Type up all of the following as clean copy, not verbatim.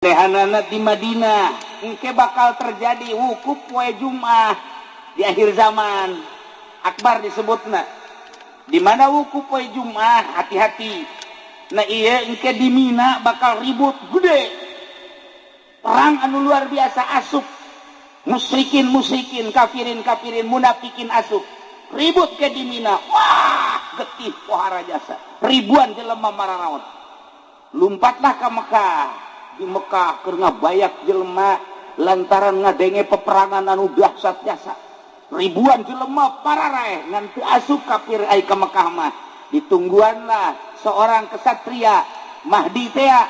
Manehna di Madinah. Engke bakal terjadi wukuf poe Jumat di akhir zaman akbar disebutna. Di mana wukuf poe Jumat, hati-hati. Nah, iya, engke di Mina bakal ribut gede, perang anu luar biasa, asup musyrikin musyrikin, kafirin kafirin, munafikin, asup ribut ke di Mina. Wah, getih pohara jasa, ribuan jelema mararaot. Lumpatlah ke Mekah. Di Mekah keur ngabayak jelema lantaran ngadenge peperangan anu dahsyat jasa, ribuan jelema pararaeh, ngan teu asup kafir ai ka Mekah mah. Ditungguanlah seorang kesatria Mahdi tea.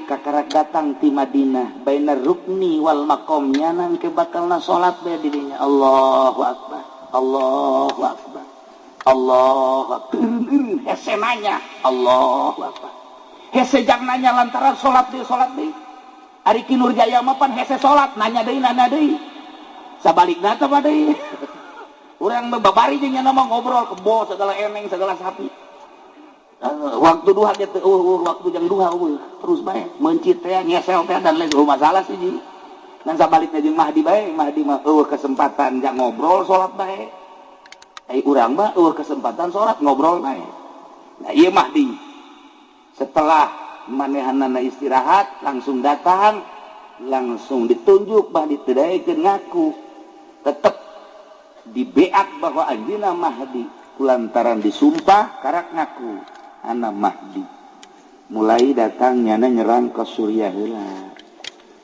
Kakarak datang ti Madinah, bainar rukni wal maqam, nyana ke bakalna salat bae di dinya. Allahu akbar, Allahu akbar, Allahu akbar. Hese nanya, Allahu akbar. Hese jang nanya lantaran salat deui, salat deui. Ari Ki Nurjaya mah pan hese salat, nanya deui, nanya deui. Sabalikna teh mah deui. Urang mah babari jeung nyana mah ngobrol kebo segala, eneng segala, sapi. Waktu duha gitu, waktu jang duha terus bae mencit teh, ngesel teh, dan lain masalah sih. Ji dan sabalikna jeung Mahdi bae. Mahdi mah eueuh kesempatan jang ngobrol, salat bae. Ai urang mah eueuh kesempatan salat, ngobrol bae. Nah, ieu Mahdi setelah manehanana istirahat langsung datang, langsung ditunjuk Mahdi. Teu daekeun ngaku, tetep dibeak bahwa anjeunna Mahdi. Kulantaran disumpah karak ngaku anak Mahdi, mulai datangnya nyerang ke Suriah heula.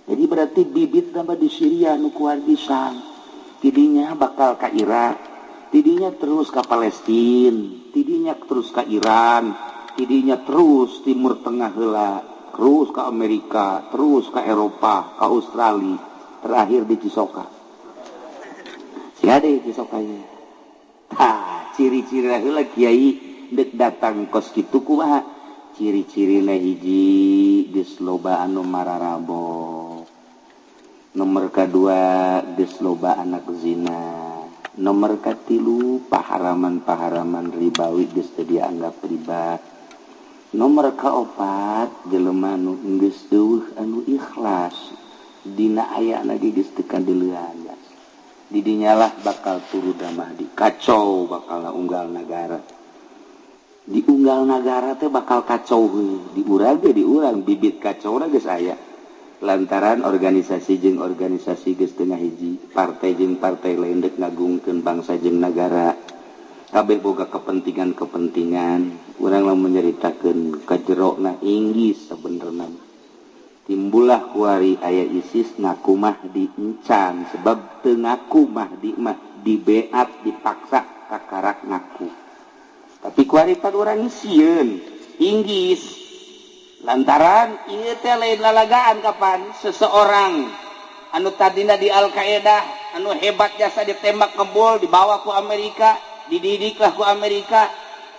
Jadi berarti bibit tambah di Syria nu kuat bisa, tidinya bakal ke Irak, tidinya terus ke Palestina, tidinya terus ke Iran, tidinya terus Timur Tengah heula, terus ke Amerika, terus ke Eropa, ke Australia, terakhir di Cisoka. Si ada Cisoka ya. Tah, ciri-ciri heula kiai dek datang kos kitu kumaha? Ciri-cirina hiji, geus loba anu mararabo. Nomor kedua, geus loba anak zina. Nomor katilu, paharaman-paharaman ribawi geus teu dianggap riba. Nomor kaopat, jelema nu geus eueuh anu ikhlas dina ayana ge geus teu kadeulean. Didinyalah bakal turun Mahdi, kacau bakal unggal nagara. Di unggal nagara teh bakal kacau heuh. Di urang ge, di urang bibit kacau geus aya lantaran organisasi jeung organisasi geus teu hiji, partai jeung partai lain dek ngagungkeun bangsa jeung nagara, kabeh boga kepentingan-kepentingan. Urang lamun nyaritakeun kajerona Inggris, sabenerna timbullah kuari aya ISIS ngaku Mahdi encan, sebab teu ngaku Mahdi mah dibeat, dipaksa kakarak ngaku. Tapi kuari pan urang sieun Inggris lantaran ieu teh lain lalagaan. Kapan seseorang anu tadina di Al Qaeda anu hebat jasa ditembak ngebul, dibawa ku Amerika, dididiklah ku Amerika.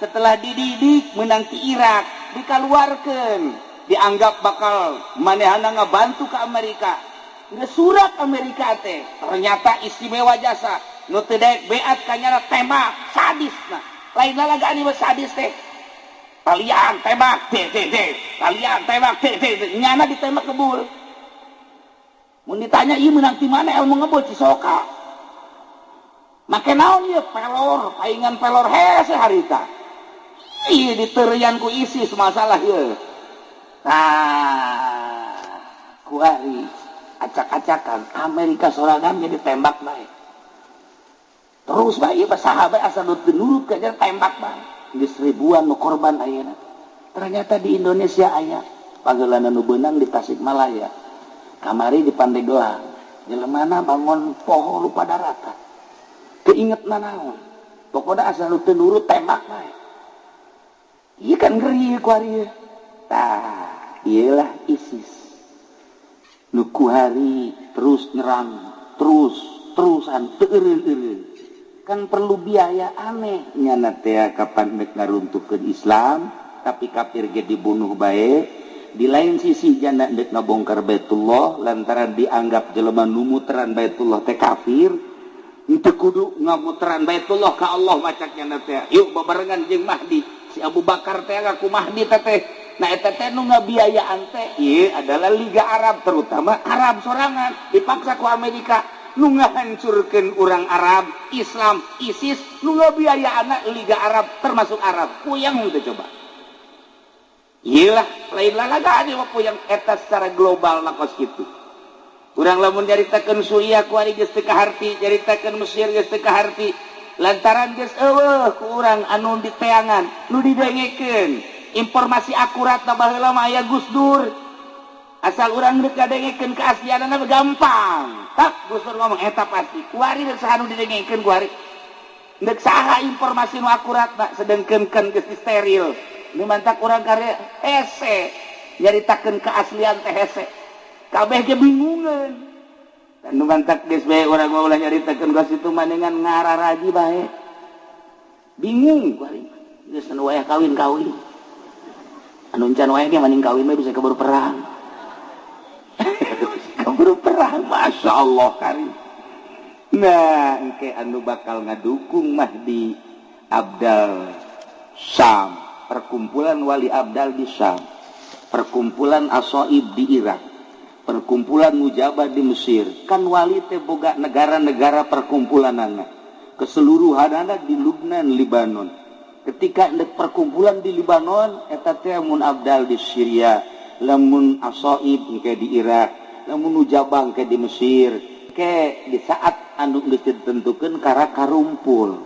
Setelah dididik menang di Irak, dikeluarkan, dianggap bakal manehana ngabantu ke Amerika. Nggak surat Amerika teh ternyata istimewa jasa, nu teu daek beat kanyana tembak sadis. Nah, lain lalagaan ieu, sadis teh. Talian tembak t t t, talian tembak t t t, nyana ditembak kebul. Mun ditanya, ieu menang di mana ilmu ngebul? Cisoka. Make naon ieu? Pelor, paingan pelor hese harita. Ieu diterian ku ISIS masalah ieu. Nah, kuari acak-acakan Amerika sorangan jadi tembak bae. Terus bae ieu sahabat asal nu teu nurut ka tembak bae. Geus ribuan nu korban ayeuna. Ternyata di Indonesia aya panggeulana nu beunang di Tasikmalaya. Kamari di Pandeglang, jelemana bangun poho lupa daratan. Teu inget nanaon. Pokoknya asal nu teu nurut tembak bae. Ieu kan ngeri kuari. Tah, iyalah ISIS. Nu kuari terus nyerang, terus terusan teu eureun-eureun. Kan perlu biaya aneh nyana teh kapan mek ngaruntuhkeun Islam, tapi kafir ge dibunuh bae. Di lain sisi janda dek ngabongkar Baitullah lantaran dianggap jelema nu muteran Baitullah teh kafir. Teu kudu ngamuteran Baitullah ka Allah macak nyana teh. Yuk babarengan jeung Mahdi. Si Abu Bakar teh ngaku Mahdi teh teh. Nah eta teh nu ngabiayaan teh ieu adalah Liga Arab, terutama Arab sorangan dipaksa ku Amerika nu ngahancurkeun urang Arab, Islam, ISIS nu ngabiayaanna Liga Arab termasuk Arab. Puyeng teh coba. Ieu lah lain lalagaan ieu puyeng eta secara global na kos kitu. Urang lamun nyaritakeun Suriah kuari geus teu kaharti, nyaritakeun Mesir geus teu kaharti. Lantaran geus eueuh ku urang anu diteangan, nu didengekeun. Informasi akurat na baheula mah aya Gus Dur. Asal urang deuk ngadengekeun keaslianana gampang. Tak Gus Dur ngomong eta pasti. Kuari deuk saha nu didengekeun kuari. Deuk saha informasi nu akurat na sedengkeun kan geus steril. Nu mantak urang karya hese nyaritakeun keaslian teh hese. Kabeh ge bingungeun. Dan nu mantak geus bae urang mah ulah nyaritakeun geus itu maningan ngararaji bae. Bingung kuari. Geus anu wayah kawin-kawin. Anu encan wae ge maning kawin mah bisa keburu perang. Keburu perang, Masya Allah karim. Nah, engke anu bakal ngadukung Mahdi Abdal Syam, perkumpulan Wali Abdal di Syam, perkumpulan Asoib di Irak, perkumpulan Mujabah di Mesir. Kan wali teh boga negara-negara perkumpulanana. Keseluruhanana di Lubnan, Libanon. Ketika perkumpulan di Libanon eta teh mun Abdal di Syria, lamun Asoib engke di Irak, lamun Nujabah engke di Mesir. Ke di saat anu geus ditentukeun kara karumpul.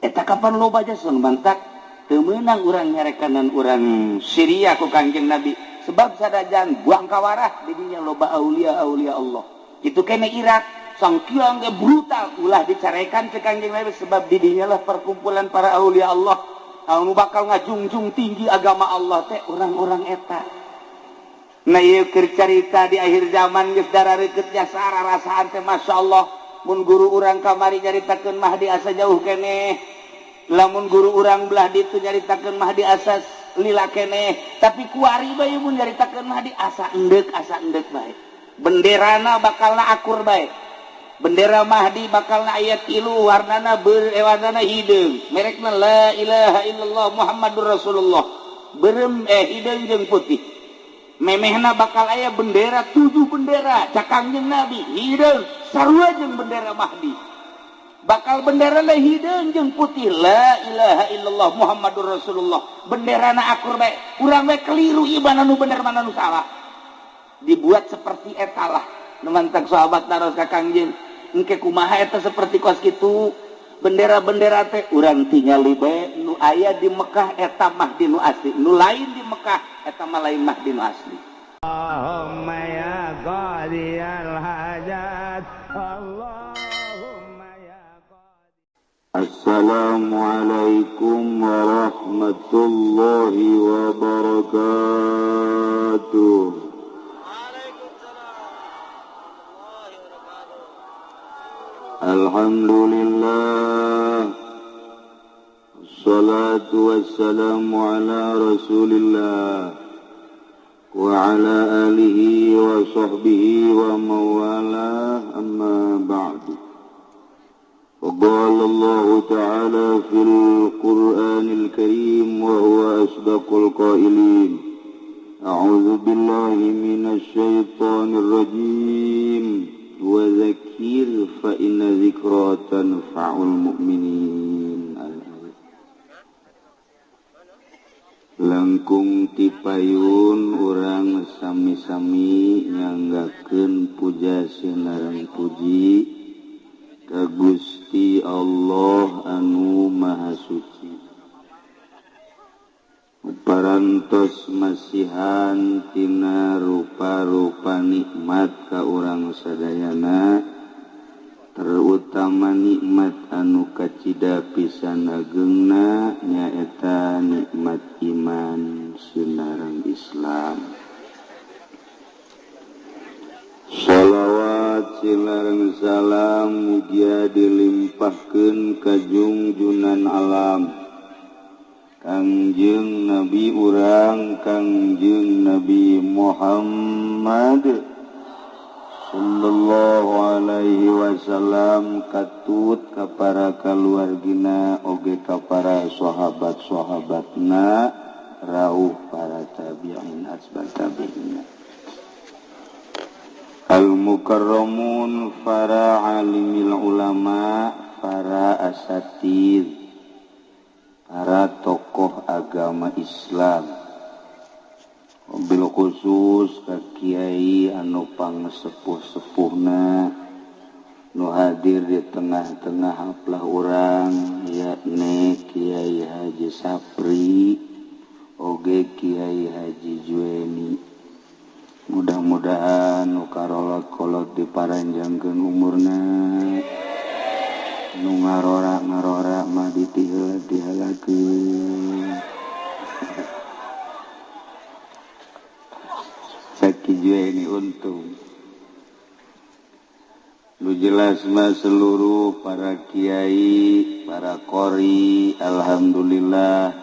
Eta kapan loba jason mantak teu meunang urang nyarekanan urang Syria ku Kangjeng Nabi sebab sadajan buang kawarah di dinya loba aulia-aulia Allah. Kitu kene Irak sangkiang ge brutal ulah dicarekan ke Kangjeng Nabi sebab di dinya lah perkumpulan para aulia Allah anu bakal ngajungjung tinggi agama Allah teh orang-orang eta. Nah ieu keur carita di akhir zaman geus darareukeut jasa rarasaan teh masyaallah. Mun guru urang kamari nyaritakeun Mahdi asa jauh keneh, lamun guru urang belah ditu nyaritakeun Mahdi asa lila keneh, tapi kuari bae mun nyaritakeun Mahdi asa endek bae. Benderana bakalna akur bae. Bendera Mahdi bakalna aya tilu warnana warnana hideung, merekna la ilaha illallah Muhammadur Rasulullah. Beureum hideung jeung putih. Memehna bakal aya bendera 7 bendera cak Kangjeng Nabi, hideung sarua jeung bendera Mahdi. Bakal bendera la hideung jeung putih la ilaha illallah Muhammadur Rasulullah. Benderana akur bae, urang bae keliru ieu mana nu bener mana nu salah. Dibuat seperti eta lah. Nu mantak sahabat naros ka Kangjeng, engke kumaha eta seperti kos kitu bendera-bendera teh urang tingali bae nu aya di Mekah eta Mahdi nu asli, nu lain di Mekah eta mah lain Mahdi nu asli. Allahumma ya qadiyal hajat, Allahumma ya qadi. Assalamualaikum warahmatullahi wabarakatuh. Alhamdulillah, salatu wassalamu ala rasulillah wa ala alihi wa sahbihi wa mawalah, amma ba'du. Wa qala Allah ta'ala fil Qur'anil Karim wa huwa asdaqul qailin. A'udzu billahi minasy syaithanir rajim. Wa dzakir fa inna dzikra tanfa'ul mu'minin. Langkung tipayun urang sami-sami nyanggakeun puja sinareng puji ka Gusti Allah anu Maha Suci. Parantos masihan tina rupa-rupa nikmat ka urang sadayana, terutama nikmat anu kacida pisan agengna nyaeta nikmat iman sinareng Islam. Shalawat sinareng salam mugia dilimpahkeun ka jungjunan alam Kangjeng Nabi urang Kangjeng Nabi Muhammad sallallahu alaihi wasallam katut ka para kaluargina oge ka para sahabat-sahabatna rauh para tabi'in asba tabi'in. Al-mukarramun para alimil ulama, para asatid, para tokoh agama Islam, bil khusus ka kiai anu pangesepuh-sepuhna nu hadir di tengah-tengah haplah urang, yakni Kiai Haji Sapri oge Kiai Haji Jueni. Mudah-mudahan nu karolot-kolot diparanjangkeun umurna, nu ngarora-ngarora mah ditiheula-tihelakeun. Saki Jueni untung. Nu jelas mah seluruh para kiai, para qori, alhamdulillah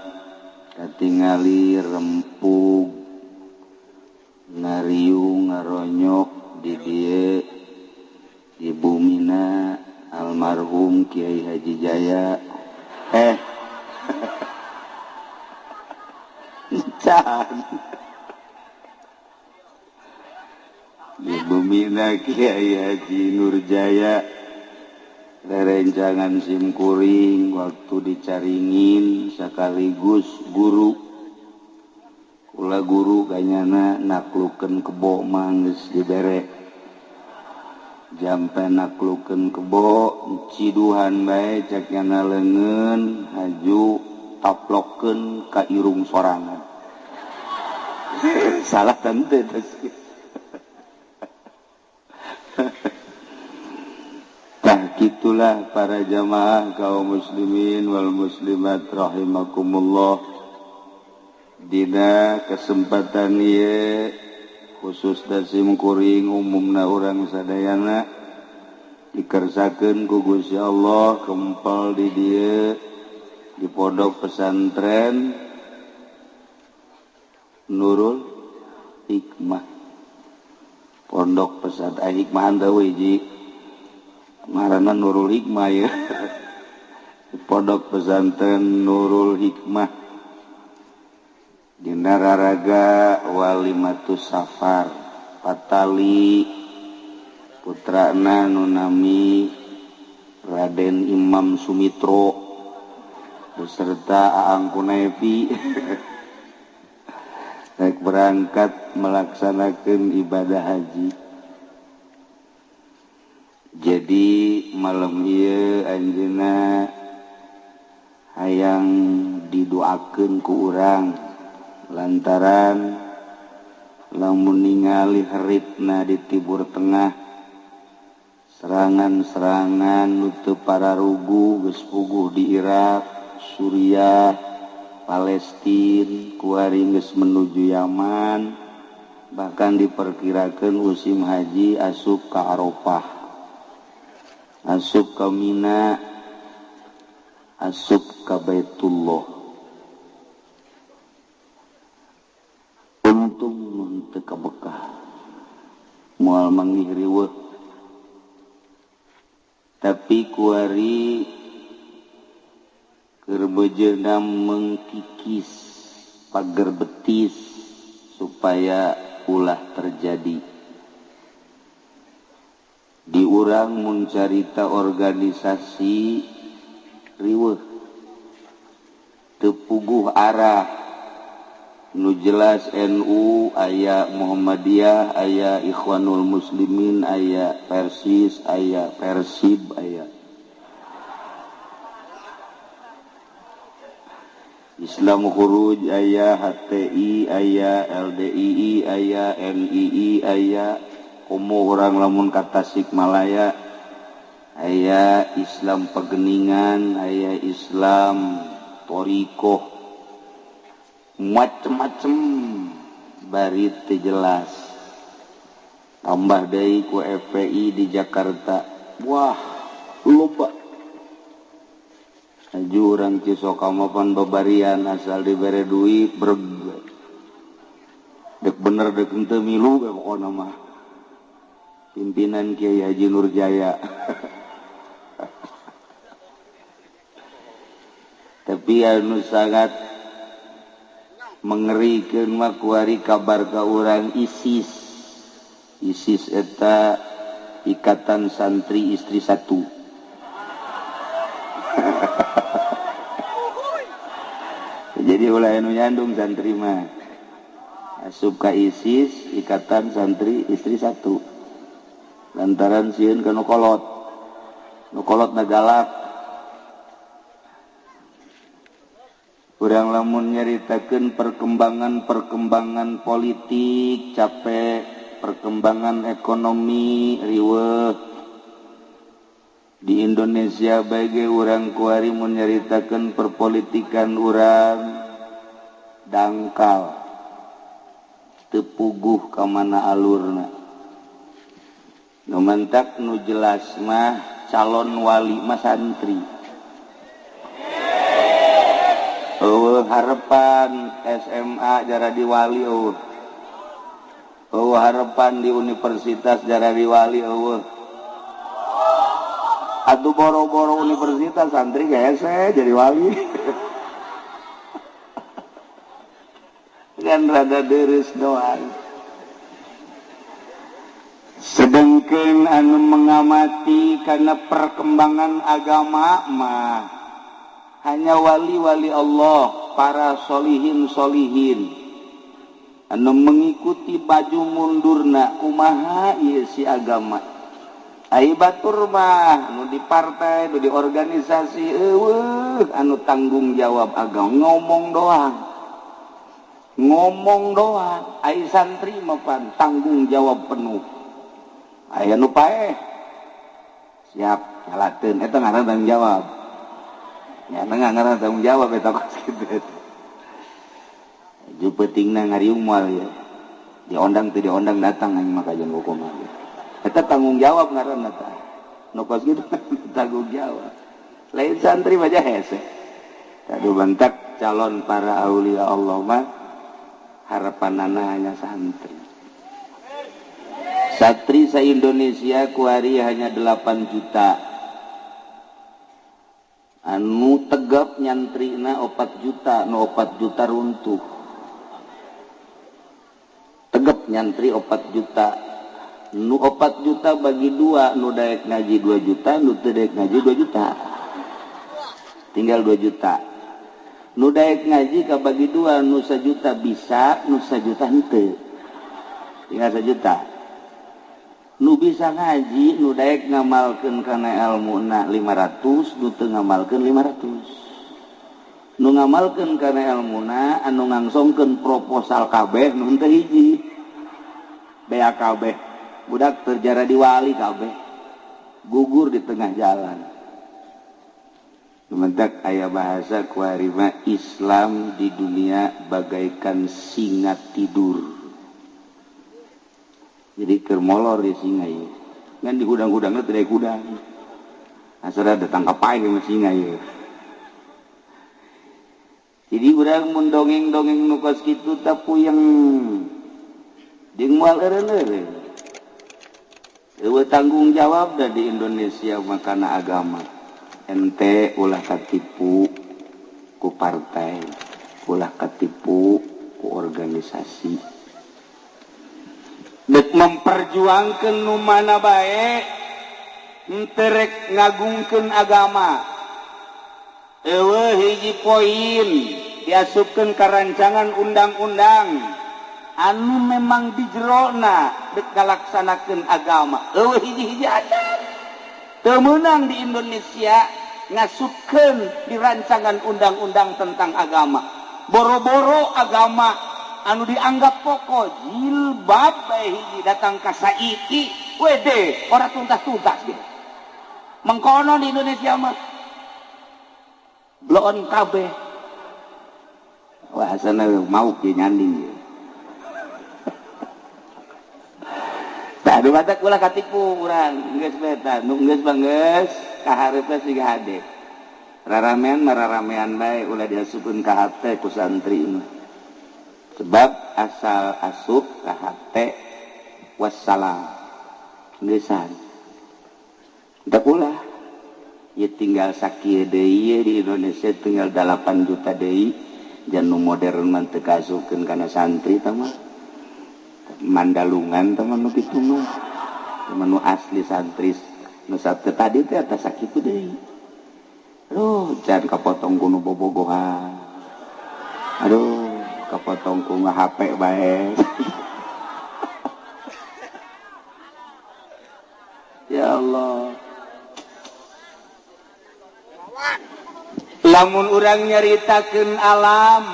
katingali rempug ngariung ngaronyok di dieu di bumina almarhum Kiai Haji Jaya. Di bumina Kiai Haji Nurjaya, rerencangan simkuring waktu dicaringin sekaligus guru. Kula guru kanyana naklukeun kebo mah geus dibere. Jampe naklukeun kebo ciduhan bae cek nyana leungeun haju taplokeun ka irung sorangan. Salah tante tas. Tah kitulah para jamaah kaum muslimin wal muslimat rahimakumullah. Dina kesempatan ieu khusus dasim kuring umumna urang sadayana dikersakeun ku Gusti Allah kempal di dieu di pondok pesantren Nurul Hikmah. Pondok pesantren Hikmah teu hiji ngaranna Nurul Hikmah ya. Pondok pesantren Nurul Hikmah dina raraga Walimatus Safar patali putrana nu nami Raden Imam Sumitro beserta Aang Kunevi rek berangkat melaksanakan ibadah haji. Jadi malam ieu anjeunna hayang didoakeun ku urang lantaran lamun ningali heritna di Timur Tengah, serangan-serangan nu teu pararugu geus puguh di Irak, Suriah, Palestina, kuari geus menuju Yaman, bahkan diperkirakan musim haji asup ka Arafah, asup ka Mina, asup ka Baitullah. Untung mun teu ka Mekah moal manggih riweuh, tapi kuari keur beujeuna mengkikis pager betis supaya ulah terjadi. Di urang mun carita organisasi riweuh teu puguh arah. Nu jelas NU aya Muhammadiyah, aya Ikhwanul Muslimin, aya Persis, aya Persib, aya Islam Khuruj, aya HTI, aya LDII, aya NII, aya komo urang lamun ka Tasikmalaya, aya Islam Pegeningan, aya Islam Torikoh, macem-macem bari teu jelas. Tambah deui ku FPI di Jakarta, wah loba. Aju urang Cisokamapan babarian asal dibere duit breg. Dek bener dek henteu milu we pokona mah. Pimpinan Kiai Haji Nurjaya. Tapi anu sangat Mengerikeun mah kuari kabar ka urang ISIS. ISIS eta Ikatan Santri Istri Satu. Jadi ulah anu nyandung santri mah. Asup ka ISIS, Ikatan Santri Istri Satu. Lantaran sieun ka nu kolot. Nu kolot na galak. Urang lamun nyaritakeun perkembangan-perkembangan politik capek, perkembangan ekonomi riweuh. Di Indonesia bae urang kuari mun nyaritakeun perpolitikan urang dangkal. Teu puguh ka mana alurna. Nu mantak nu jelas mah calon wali mah santri. Eueuh harapan SMA jara di wali eueuh. Eueuh harapan di universitas jara di wali eueuh. Atuh boro-boro universitas santri hese jadi wali. Kan rada deres doang. Sedengkeun anu mengamati karena perkembangan agama mah hanya wali-wali Allah, para solihin-solihin anu mengikuti baju mundurna kumaha ieu si agama. Ai batur mah anu di partai, anu di organisasi eueuh anu tanggung jawab agama ngomong doang. Ngomong doang, ai santri mah pan tanggung jawab penuh. Aya nu paeh siap nyalateun eta ngaran tanggung jawab. Ya ngaran tanggung jawab eta kos kitu. Ju peutingna ngariung moal ya. Diondang teu diondang datang aing mah kajian kumaha. Eta tanggung jawab ngaranna tah. Nu kos kitu tanggung jawab. Lain santri mah hese. Tadu bantak calon para aulia Allah mah harapanana hanya santri. Santri sa-Indonesia kuari hanya 8 juta. Anu tegap nyantrina 4 juta, nu 4 juta runtuh. Tegap nyantri 4 juta. Nu 4 juta bagi 2, nu daek ngaji 2 juta, nu teu daek ngaji 2 juta. Tinggal 2 juta. Nu daek ngaji ka bagi 2, nu 1 juta bisa, nu 1 juta henteu. Tinggal 1 juta. Nu bisa ngaji, nu daek ngamalkeun kana elmuna 500, nu teu ngamalkeun 500. Nu ngamalkeun kana elmuna anu ngangsongkeun proposal kabeh nu henteu hiji. Bea kabeh. Budak terjara di wali kabeh. Gugur di tengah jalan. Mentak aya bahasa kuari mah Islam di dunia bagaikan singa tidur. Jadi keur molor di singa ieu. Ngan di hudang-hudangna teu daek hudang. Asal datang ka pae mah singa ieu. Jadi urang mun dongeng-dongeng nu kos kitu teh puyeng. Jeung moal eureun-eureun. Eueuh tanggung jawab da di Indonesia mah kana agama. Ente ulah katipu ku partai, ulah katipu ku organisasi. Dek memperjuangkeun nu mana bae, henteu rek ngagungkeun agama. Eueuh hiji poin diasupkeun ka rancangan undang-undang anu memang di jerona dek ngalaksanakeun agama. Eueuh hiji-hiji acan. Teu meunang di Indonesia ngasupkeun di rancangan undang-undang tentang agama. Boro-boro agama anu dianggap pokok jilbab bae hiji datang ka saiki wede ora tuntas-tuntas gitu. Mengkono di Indonesia mah bloon kabeh. Wah asana mau ke nyanding ya. Tah nu batak ulah katipu urang geus bae tah nu geus mah geus kaharepna siga hade. Raramean mah raramean bae ulah diasupkeun ka hate ku santri mah. Sebab asal asup ka hate wassalam. Geusan. Teu ulah. Ye tinggal sakieu deui di Indonesia tinggal 8 juta deui Jan nu modern mah teu kaasupkeun kana santri tah mah. Mandalungan tah mah nu kitu mah. Mah nu asli santri nu tadi teh atas sakitu deui. Aduh, jangan kapotong ku nu bobogohan. Aduh, kapotong ku HP bae. Ya Allah. Lamun urang nyaritakeun alam,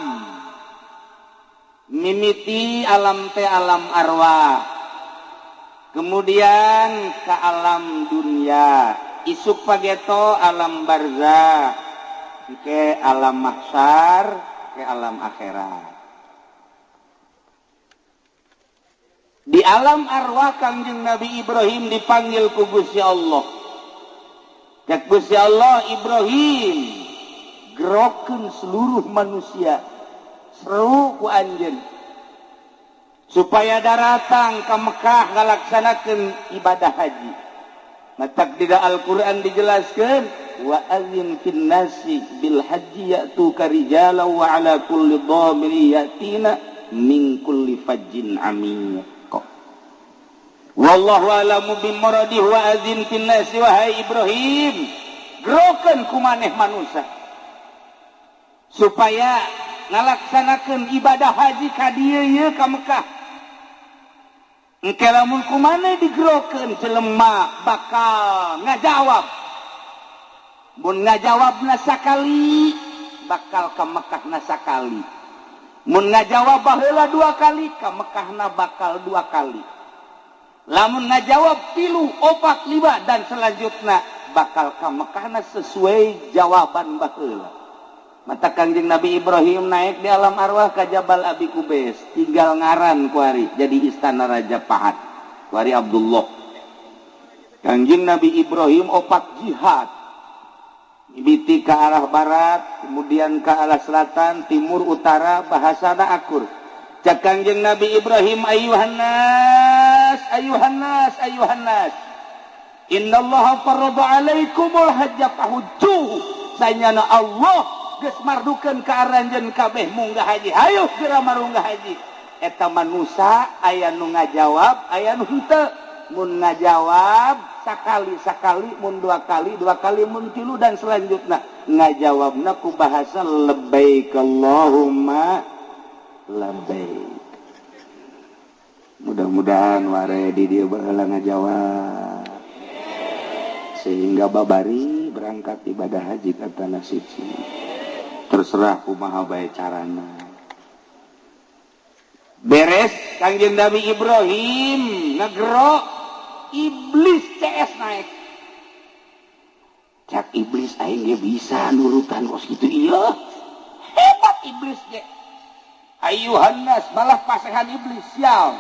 mimiti alam teh alam arwah, kemudian ke alam dunia, isuk pageto alam barzah, ke alam mahsyar, ke alam akhirat. Di alam arwah Kangjeng Nabi Ibrahim dipanggil ku Gusti Allah. Cek Gusti Allah, Ibrahim, gerokeun seluruh manusia, seru ku anjeun supaya daratang ka Mekah ngalaksanakeun ibadah haji. Matak di Al-Qur'an dijelaskeun wa azin fin nasi bil haji ya'tuka rijalan wa ala kulli dhamiri ya'tina min kulli fajjin amiq. Wallahu a'lamu bimuradihi wa azin fin nasi wahai Ibrahim, gerokeun ku maneh manusia supaya ngalaksanakeun ibadah haji ka dieu ieu ka Mekah. Engke lamun ku maneh digerokeun jelema bakal ngajawab. Mun ngajawabna sakali bakal ka Mekahna sakali. Mun ngajawab baheula dua kali ka Mekahna bakal dua kali. Lamun ngajawab 3, 4, 5 dan selanjutnya bakal ka Mekahna sesuai jawaban baheula. Mata Kangjeng Nabi Ibrahim naik di alam arwah ke Jabal Abi Kubais, tinggal ngaran kuari jadi istana Raja Pahat, kuari Abdullah. Kangjeng Nabi Ibrahim opat jihad, mimiti ke arah barat, kemudian ke arah selatan, timur, utara, bahasana akur. Cak Kangjeng Nabi Ibrahim, ayuhan nas, ayuhan nas, ayuhan nas, innallaha farada alaikumul hajja fahujjuhu. Sanyana Allah geus mardukeun ka aranjeun kabeh munggah haji, hayu geura marunggah haji. Eta manusa aya nu ngajawab, aya nu henteu. Mun ngajawab sakali-sakali, mun dua kali, dua kali, mun tilu dan selanjutna ngajawabna ku bahasa labbaik Allahumma labbaik. Mudah-mudahan ware di dieu baheula ngajawab sehingga babari berangkat ibadah haji ka tanah suci. Terserah kumaha bae carana. Beres Kangjeng Nabi Ibrahim ngegero, iblis CS naik. Cak iblis aing ge bisa nurutan kos kitu ieu. Hebat iblis ge. Ayuhan nas, malah pasehan iblis sial.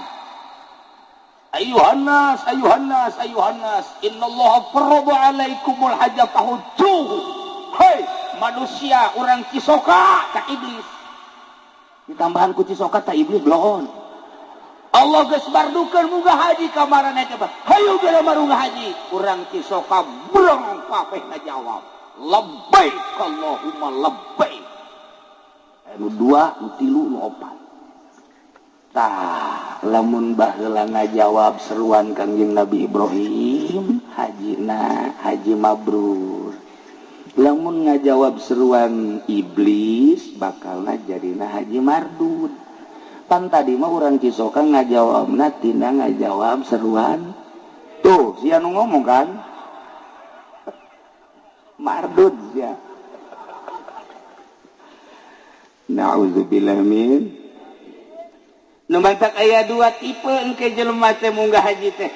Ayuhan nas, ayuhan nas, ayuhan nas, innallaha farada alaikumul hajja fahujjuhu. Hei manusia orang Cisoka tak iblis. Ditambahan ku Cisoka tak iblis bloon. Allah geus mardukeun munggah haji ka maraneh teh. Hayu geura marunggah haji. Urang Cisoka brong kabeh ngajawab. Labbaik Allahumma labbaik. Anu 2, nu 3, nu 4. Tah, lamun baheula ngajawab seruan Kangjeng Nabi Ibrahim, hajina haji mabrur. Lamun ngajawab seruan iblis bakalna jadina haji mardud. Pan tadi mah urang Cisoka ngajawabna tina ngajawab seruan. Tuh, sia nu ngomong kan? Mardud sia. Na'udzubillah min. Nu mantak aya dua tipe engke jelema teh munggah haji teh.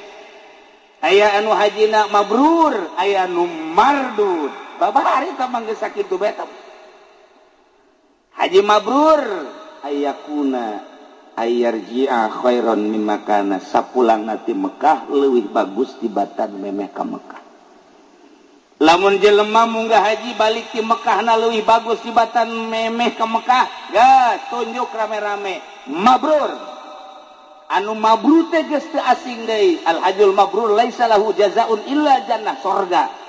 Aya anu hajina mabrur, aya anu mardud. Babari tamang geus sakitu bae. Haji mabrur ayakuna ayarji'a khairan mimma kana, sapulangna ti Mekah leuwih bagus tibatan memeh ka Mekah. Lamun jelema munggah haji balik ti Mekahna leuwih bagus tibatan memeh ka Mekah, geus tunjuk rame-rame mabrur. Anu mabrur teh geus teu asing deui. Al hajjul mabrur laisa lahu jazaa'un illa jannah, sorga.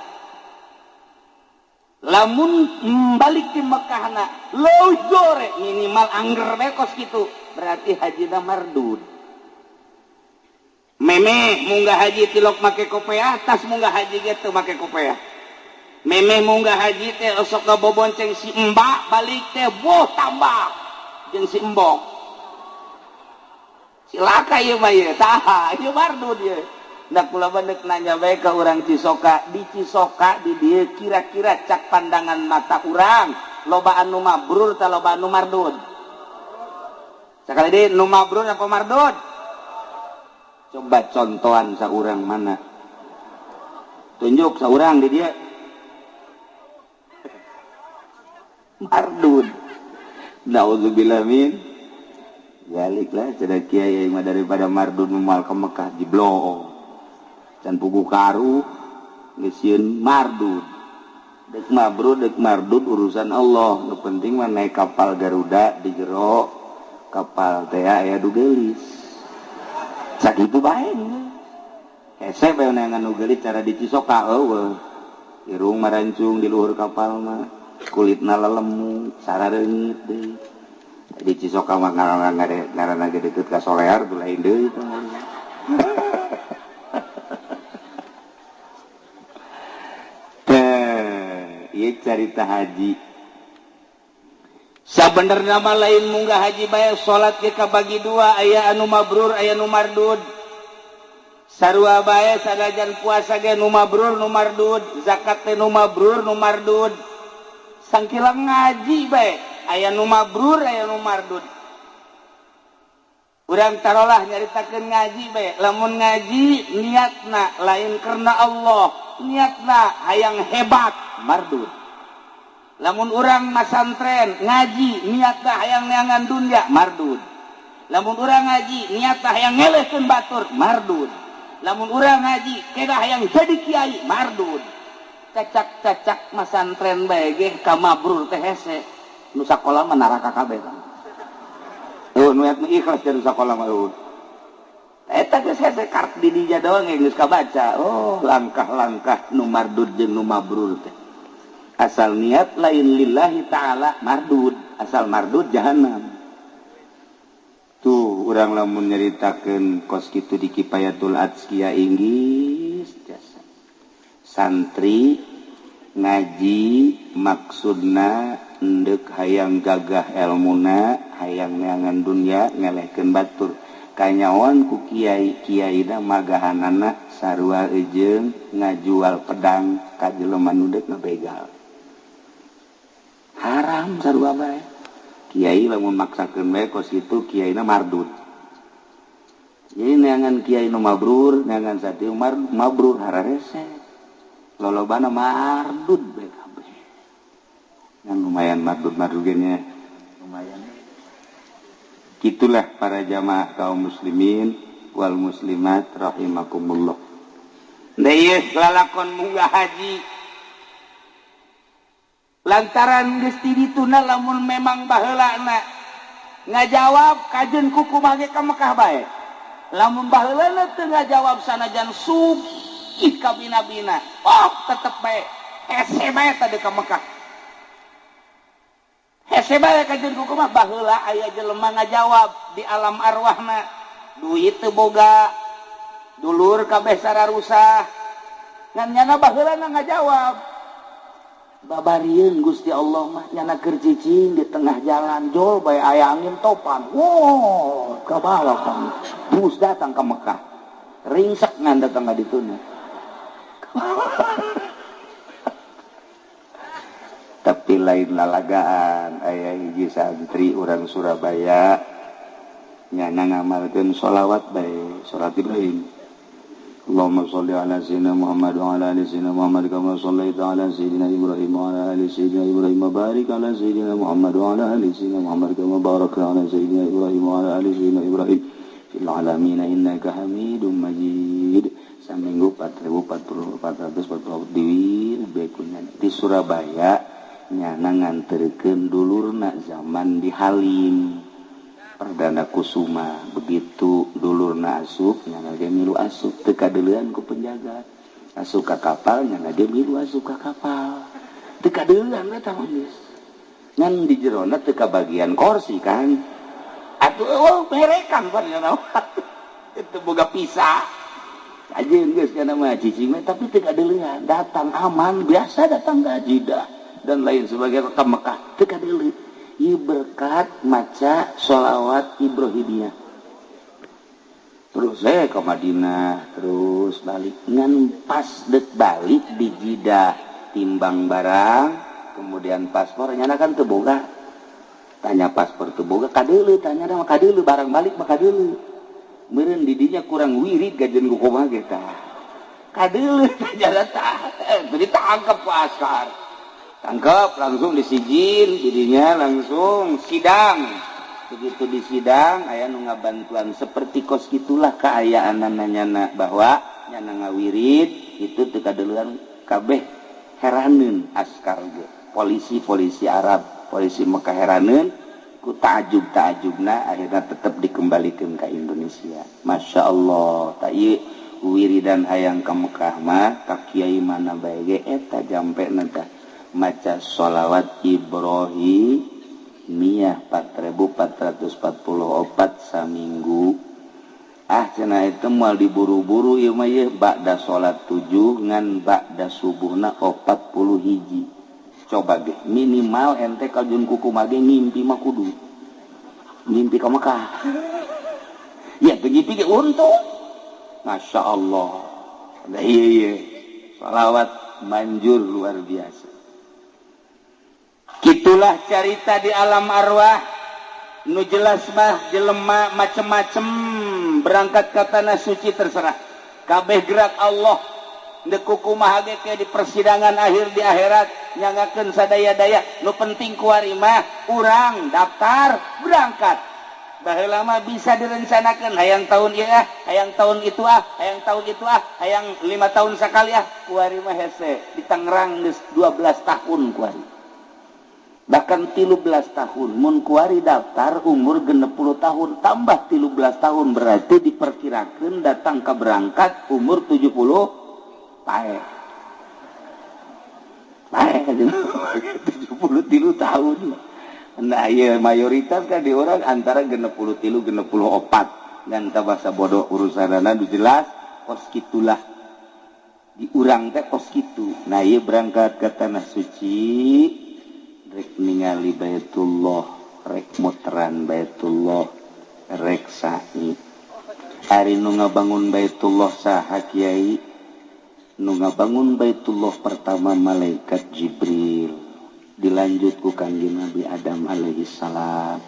Lamun balik di Mekahna leuwih gore minimal angger bae kos kitu, berarti hajina mardud. Memeh munggah haji tilok make kopeah, tas munggah haji ge teu make kopeah. Memeh munggah haji teh osok ngabobonceng si embak, balik teh boh tambah jeung si embok. Cilaka ieu mah ieu, tah ieu mardud ieu. Nah kula mah deuk nanya bae ka urang Cisoka, di Cisoka di dieu kira-kira cak pandangan mata urang loba anu mabrur tah loba anu mardud. Sakali deui nu mabrur apa mardud? Coba contohan saurang mana? Tunjuk saurang di dieu. Mardud. Nauzubillah min dzalik lah cenah kiai mah daripada mardud moal ka Mekah jiblong. Can pugu karu geus sieun mardud. Dek mabrur dek mardud urusan Allah. Nu penting mah naik kapal Garuda di jero kapal teh aya du geulis. Sakitu bae. Hese bae neangan nu geulis cara di Cisoka eueuh. Irung marancung di luhur kapal mah, kulitna lelemu, sarareungit deui. Di Cisoka mah ngaranna ge deukeut ka Solear tuh lain deui teh. Ieu carita haji. Sabenerna mah lain munggah haji bae salat ge kabagi dua, aya anu mabrur aya nu mardud. Sarua bae sanajan puasa ge nu mabrur nu mardud, zakat teh nu mabrur nu mardud. Sangkilang ngaji bae aya nu mabrur aya nu mardud. Urang tarolah nyaritakeun ngaji bae, lamun ngaji niatna lain karena Allah, niatna hayang hebat mardud. Lamun urang masantren ngaji niatna hayang neangan dunya mardud. Lamun urang ngaji niatna hayang ngelehkeun batur mardud. Lamun urang ngaji kedah hayang jadi kiai mardud. Cacak-cacak masantren bae ge ka mabrur teh hese. Nu sakola mah neraka kabeh. Eueuh nu ikhlas jadi sakola mah eueuh. Eta geus hese kart di dinya doang geus kabaca. Oh, langkah-langkah nu mardud jeung nu mabrur teh. Asal niat lain lillahi ta'ala mardud, asal mardud jahanam. Tuh urang lamun nyaritakeun kos kitu di Kifayatul Adzkiya Inggris jasa. Santri ngaji maksudna endek hayang gagah elmuna, hayang neangan dunya ngelehkeun batur. Kanyawan ku kiai kiaina magahanana sarua eujeung ngajual pedang ka jelema nu deuk ngabegal. Haram sarua bae. Kiai lamun maksakeun bae kos kitu kiaina mardud. Jadi neangan kiai nu mabrur, neangan santri mabrur hararese. Lolobana mardud bae kabeh. Ngan lumayan mardud-mardud ge nya. Lumayan. Itulah para jamaah kaum muslimin wal muslimat rahimakumullah. Deui lalakon munggah haji. Lantaran geus ti dituna lamun memang baheulana ngajawab kajeun kukumaha ge ka Mekah bae. Lamun baheulana teu ngajawab sanajan sugih ka bina-bina, oh tetep bae hese bae tadi ka Mekah. Hese bae kajeun kukumaha baheula aya jelema ngajawab di alam arwahna, duit teu boga, dulur kabeh sararusah. Ngan nyana baheulana ngajawab. Babarieun Gusti Allah mah nyana keur cicing di tengah jalan jol bae aya angin topan. Wow, ka bawah kan. Bus datang ke Mekah. Ringsek ngan datang ka dituna. Tapi lain lalagaan aya hiji santri urang Surabaya nyana ngamalkeun sholawat bae, salat Ibrahim. Allahumma sholli ala sayyidina Muhammad wa ala ali sayyidina Muhammad kama shallaita ala sayyidina Ibrahim wa ala ali sayyidina Ibrahim wa barik ala sayyidina Muhammad wa ala ali sayyidina Muhammad kama barakta ala sayyidina Ibrahim wa ala ali sayyidina Ibrahim fil alamin innaka Hamidum Majid. Saminggu 4444 diwir bekunya di Surabaya nyana nganterkeun dulurna zaman di Halim Perdana Kusuma. Begitu dulurna asup nyana ge milu asup teu kadeulean ku penjaga, asup ka kapal nyana ge milu asup ka kapal. Teu kadeuleuan eta mah geus. Ngan di jerona teu kabagian kursi kan. Atuh oh berekan pan nya itu boga pisah. Ajeun geus kana mah cicing tapi teu kadeuleuan, datang aman biasa datang ka Jeddah dan lain sebagainya ke Mekah teu kadeuleuan. Ieu berkat maca sholawat Ibrahimiyah. Terus saya ke Madinah, terus balik. Ngan pas dek balik di Jeddah, timbang barang, kemudian paspor, nyana kan teu boga. Tanya paspor teu boga, kadeuleu, tanya mah kadeuleu, barang balik mah kadeuleu. Meureun di dinya kurang wirid gajeun ku kumaha ge tah. Kadeuleu tanya tah, ditangkep ku askar. Tangkep langsung disijil, jadinya langsung sidang. Begitu di sidang aya nu ngabantuan seperti kos gitulah kaayaan nyana bahwa nyana ngawirid itu teu kadeuleuan kabeh heraneun askar ge. Polisi-polisi Arab, polisi Mekah heraneun ku ta'ajub-ta'ajubna akhirnya tetep dikembalikan ke Indonesia. Masya Allah, tak ieu wiridan hayang ka Mekah mah ka kiai mana bae ge eta jampe tah maca sholawat Ibrahimiyah 4444 saminggu. Ah cenah itu moal diburu-buru ieu mah ieu ba'da salat 7 ngan ba'da subuhna 41. Coba ge minimal ente kajun kuku mage ngimpi mah kudu. Ngimpi ka Mekah. Ya teu ngimpi ge untung. Masya Allah. Nah, ieu ieu sholawat manjur luar biasa. Gitulah carita di alam arwah. Nu jelas mah jelema macem-macem berangkat ke tanah suci terserah. Kabeh gerak Allah. Ndek kumaha ge ke di persidangan akhir di akhirat nyangakeun sadaya-daya. Nu penting kuari mah urang daftar berangkat. Baheula mah bisa direncanakeun hayang tahun ieu ah, hayang tahun itu ah, hayang tahun itu ah, hayang 5 tahun sakali ah. Kuari mah hese di Tangerang geus 12 tahun kuari. Bahkan 13 tahun mun kuari daftar umur 60 tahun tambah 13 tahun berarti diperkirakan datang ke berangkat umur 70 pae. Pae 73 tahun. Nah iya mayoritas kan di orang antara 63 64 dan bahasa bodoh urusanana nu jelas kos kitulah di urang teh kos kitu. Nah iya berangkat ke tanah suci rek ningali Baitullah, rek muteran Baitullah, rek sa'i. Ari nu ngabangun Baitullah saha kiai? Nu ngabangun Baitullah pertama malaikat Jibril, dilanjut ku Kangjeng Nabi Adam alaihi salam.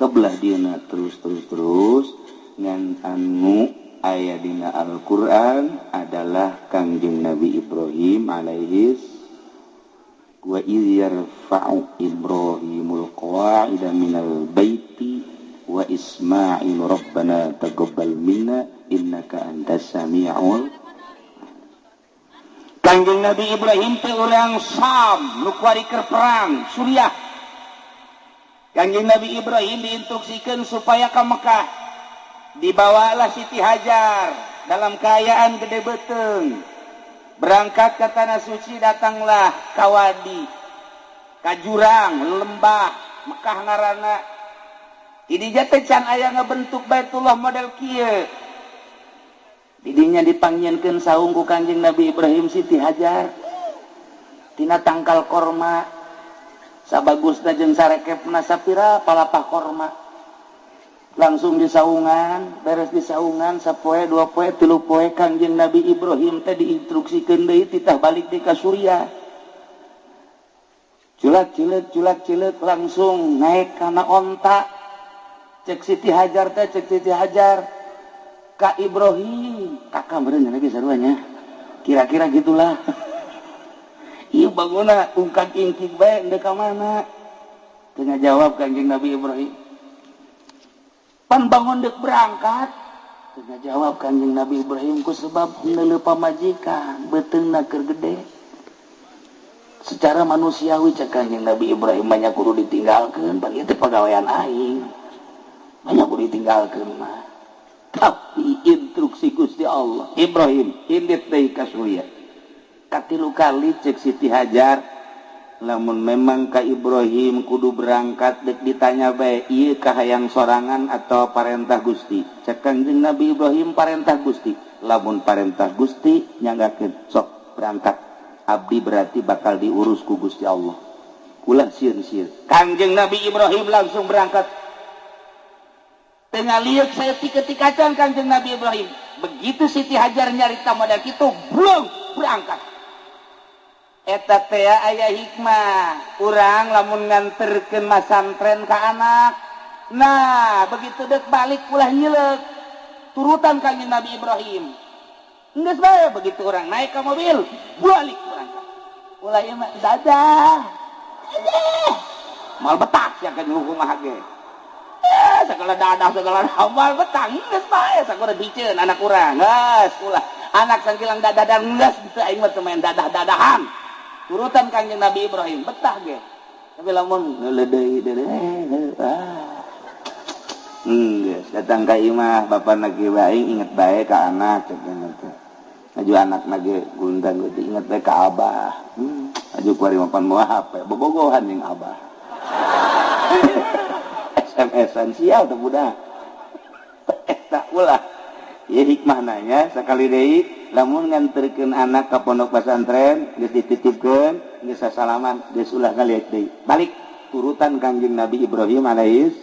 Kebelah dieuna terus terus terus ngan anu aya dina Al-Qur'an adalah Kangjeng Nabi Ibrahim alaihi wa idh yarfa'u Ibrahimul qawa'ida minal baiti wa Ismail rabbana taqabbal minna innaka antas samiul. Kangjeng Nabi Ibrahim teh urang Sam nu kuari keur perang Suriah. Kangjeng Nabi Ibrahim diinstruksikeun supaya ka Mekah. Dibawalah Siti Hajar dalam keadaan gede beuteung. Berangkat ke tanah suci datanglah ka wadi, ka jurang, lembah Mekah ngaranna. Didinya teh can aya ngabentuk Baitullah model kieu. Didinya dipanggieunkeun saung ku Kangjeng Nabi Ibrahim Siti Hajar. Tina tangkal korma sabagusna jeung sarekepna sapira palapah korma. Langsung disaungan, beres disaungan sapoe dua poe tilu poe Kangjeng Nabi Ibrahim teh diinstruksikeun deui titah balik deui ka Suriah. Culak cileuk culak cileuk langsung naik kana onta. Cek Siti Hajar teh cek Siti Hajar ka Ibrahim, kakak meureun lagi saruanya. Kira-kira gitulah. Ieu bangunna ungkak ingkik bae ndek ka mana? Teu ngajawab Kangjeng Nabi Ibrahim. Pan bangun dek berangkat. Teu ngajawab Kangjeng Nabi Ibrahim ku sebab neuleuh pamajikan beuteungna keur gede. Secara manusiawi cek Kangjeng Nabi Ibrahim banyak kudu ditinggalkeun, pan ieu teh pagawean aing. Banyak kudu ditinggalkeun mah. Tapi instruksi Gusti Allah, Ibrahim indit deui ka Suriah. Katilu kali cek Siti Hajar, Lamun memang ka Ibrahim kudu berangkat dek ditanya bae ieu kahayang sorangan atau parentah Gusti. Cek Kangjeng Nabi Ibrahim parentah Gusti. Lamun parentah Gusti nyanggakeun sok berangkat. Abdi berarti bakal diurus ku Gusti Allah. Ulah sieun-sieun. Kangjeng Nabi Ibrahim langsung berangkat. Tengah liuk saya tiketik-acan Kangjeng Nabi Ibrahim. Begitu Siti Hajar nyarita model kitu, belum berangkat. Eta teh aya hikmah. Urang lamun nganterkeun masantren ka anak. Nah, begitu dek balik ulah nyileuk. Turutan Kangjeng Nabi Ibrahim. Geus bae begitu urang naik ke mobil, balik berangkat. Ulah ieu mah dadah. Dadah. Mal betah sia kan kumaha ge. Segala dadah segala mal betah geus bae sakuda diceun anak urang. Geus ulah anak sangkilang dadah dan geus teu aing mah teu main dadah-dadahan. Turutan Kangjeng Nabi Ibrahim betah ge. Tapi lamun ngeuleudeuy deui geus datang ka imah bapana ge bae inget bae ka anak cek teh. Aju anak ge gundang ge inget bae ka abah. Aju kuari mapan moal HP bobogohan jeung abah. SMS-an sial teh budak. Eta ulah. Ieu hikmah nanya sakali deui lamun nganterkeun anak ka pondok pesantren geus dititipkeun geus sasalaman geus ulah ngaliat deui. Balik turutan Kangjeng Nabi Ibrahim alaihis.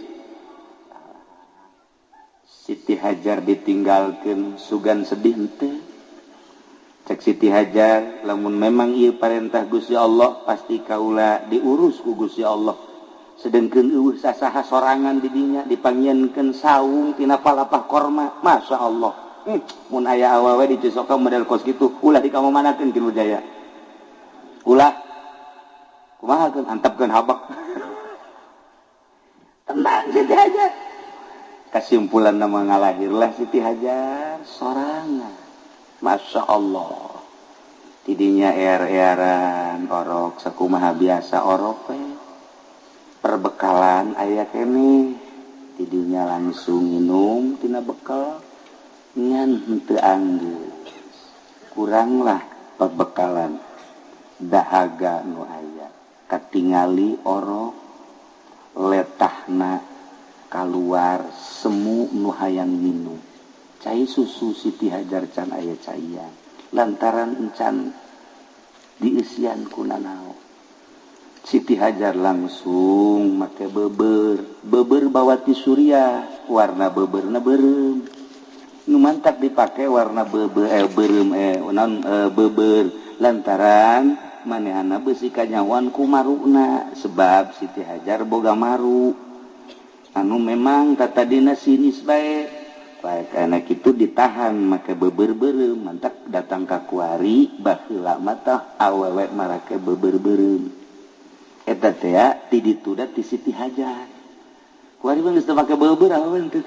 Siti Hajar ditinggalkeun sugan sedih henteu. Cek Siti Hajar lamun memang ieu parentah Gusti Allah pasti kaula diurus ku Gusti Allah. Sedengkeun eueuh sasaha sorangan di dinya dipanggieunkeun saung tina palapah korma. Masya Allah. Mun aya awewe dicosokan model kos kitu ulah dikamamanakeun ki Nurjaya. Ulah kumaha keun antepkeun habak. Tenang Siti Hajar. Kesimpulan nama ngalahirlah Siti Hajar sorangan. Masya Allah. Tidinya er-eran orok sakumaha biasa orok we. Perbekalan aya keneh. Tidinya langsung minum tina bekal ngan henteu anggeus. Kuranglah perbekalan dahaga nu aya. Katingali orok letahna kaluar semu nu hayang minum. Cai susu Siti Hajar can aya caian lantaran encan diisian ku nanaon. Siti Hajar langsung make beber, beber bawa ti Suriah, warna beberna beureum. Nu mantak dipake warna beber beureum naon beber lantaran manehana beusi kanyawan ku maruna sebab Siti Hajar boga maru. Anu memang tatadina sinis bae. Baik anak itu ditahan make beber beureum mantak datang ka kuari baheula mah tah awewe marake beber beureum. Eta teh ti ditu da ti Siti Hajar. Kuari mah geus teu make beber awewe teu.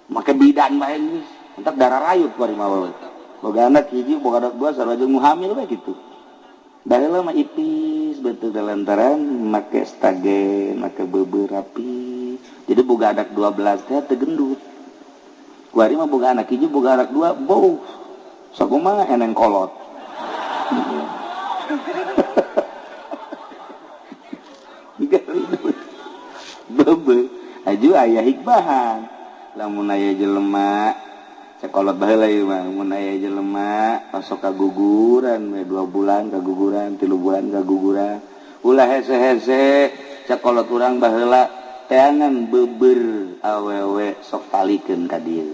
Make bidan bae geus. Mantak darah rayut kuari mah awewe. Boga anak hiji boga anak dua sarua jeung hamil bae kitu. Baheula mah ipis betul lantaran make stage make beber rapi. Jadi boga anak 12 teh teu gendut. Kuari mah boga anak hiji boga anak dua bau sakumaha eneng kolot. Bebe aju aya hikmahan lamun aya jelema sakolot baheula ieu mah mun aya jelema masuk kaguguran we 2 bulan kaguguran 3 bulan kaguguran ulah hese-hese sakolot urang baheula teangan beber awewe sok talikeun ka dieu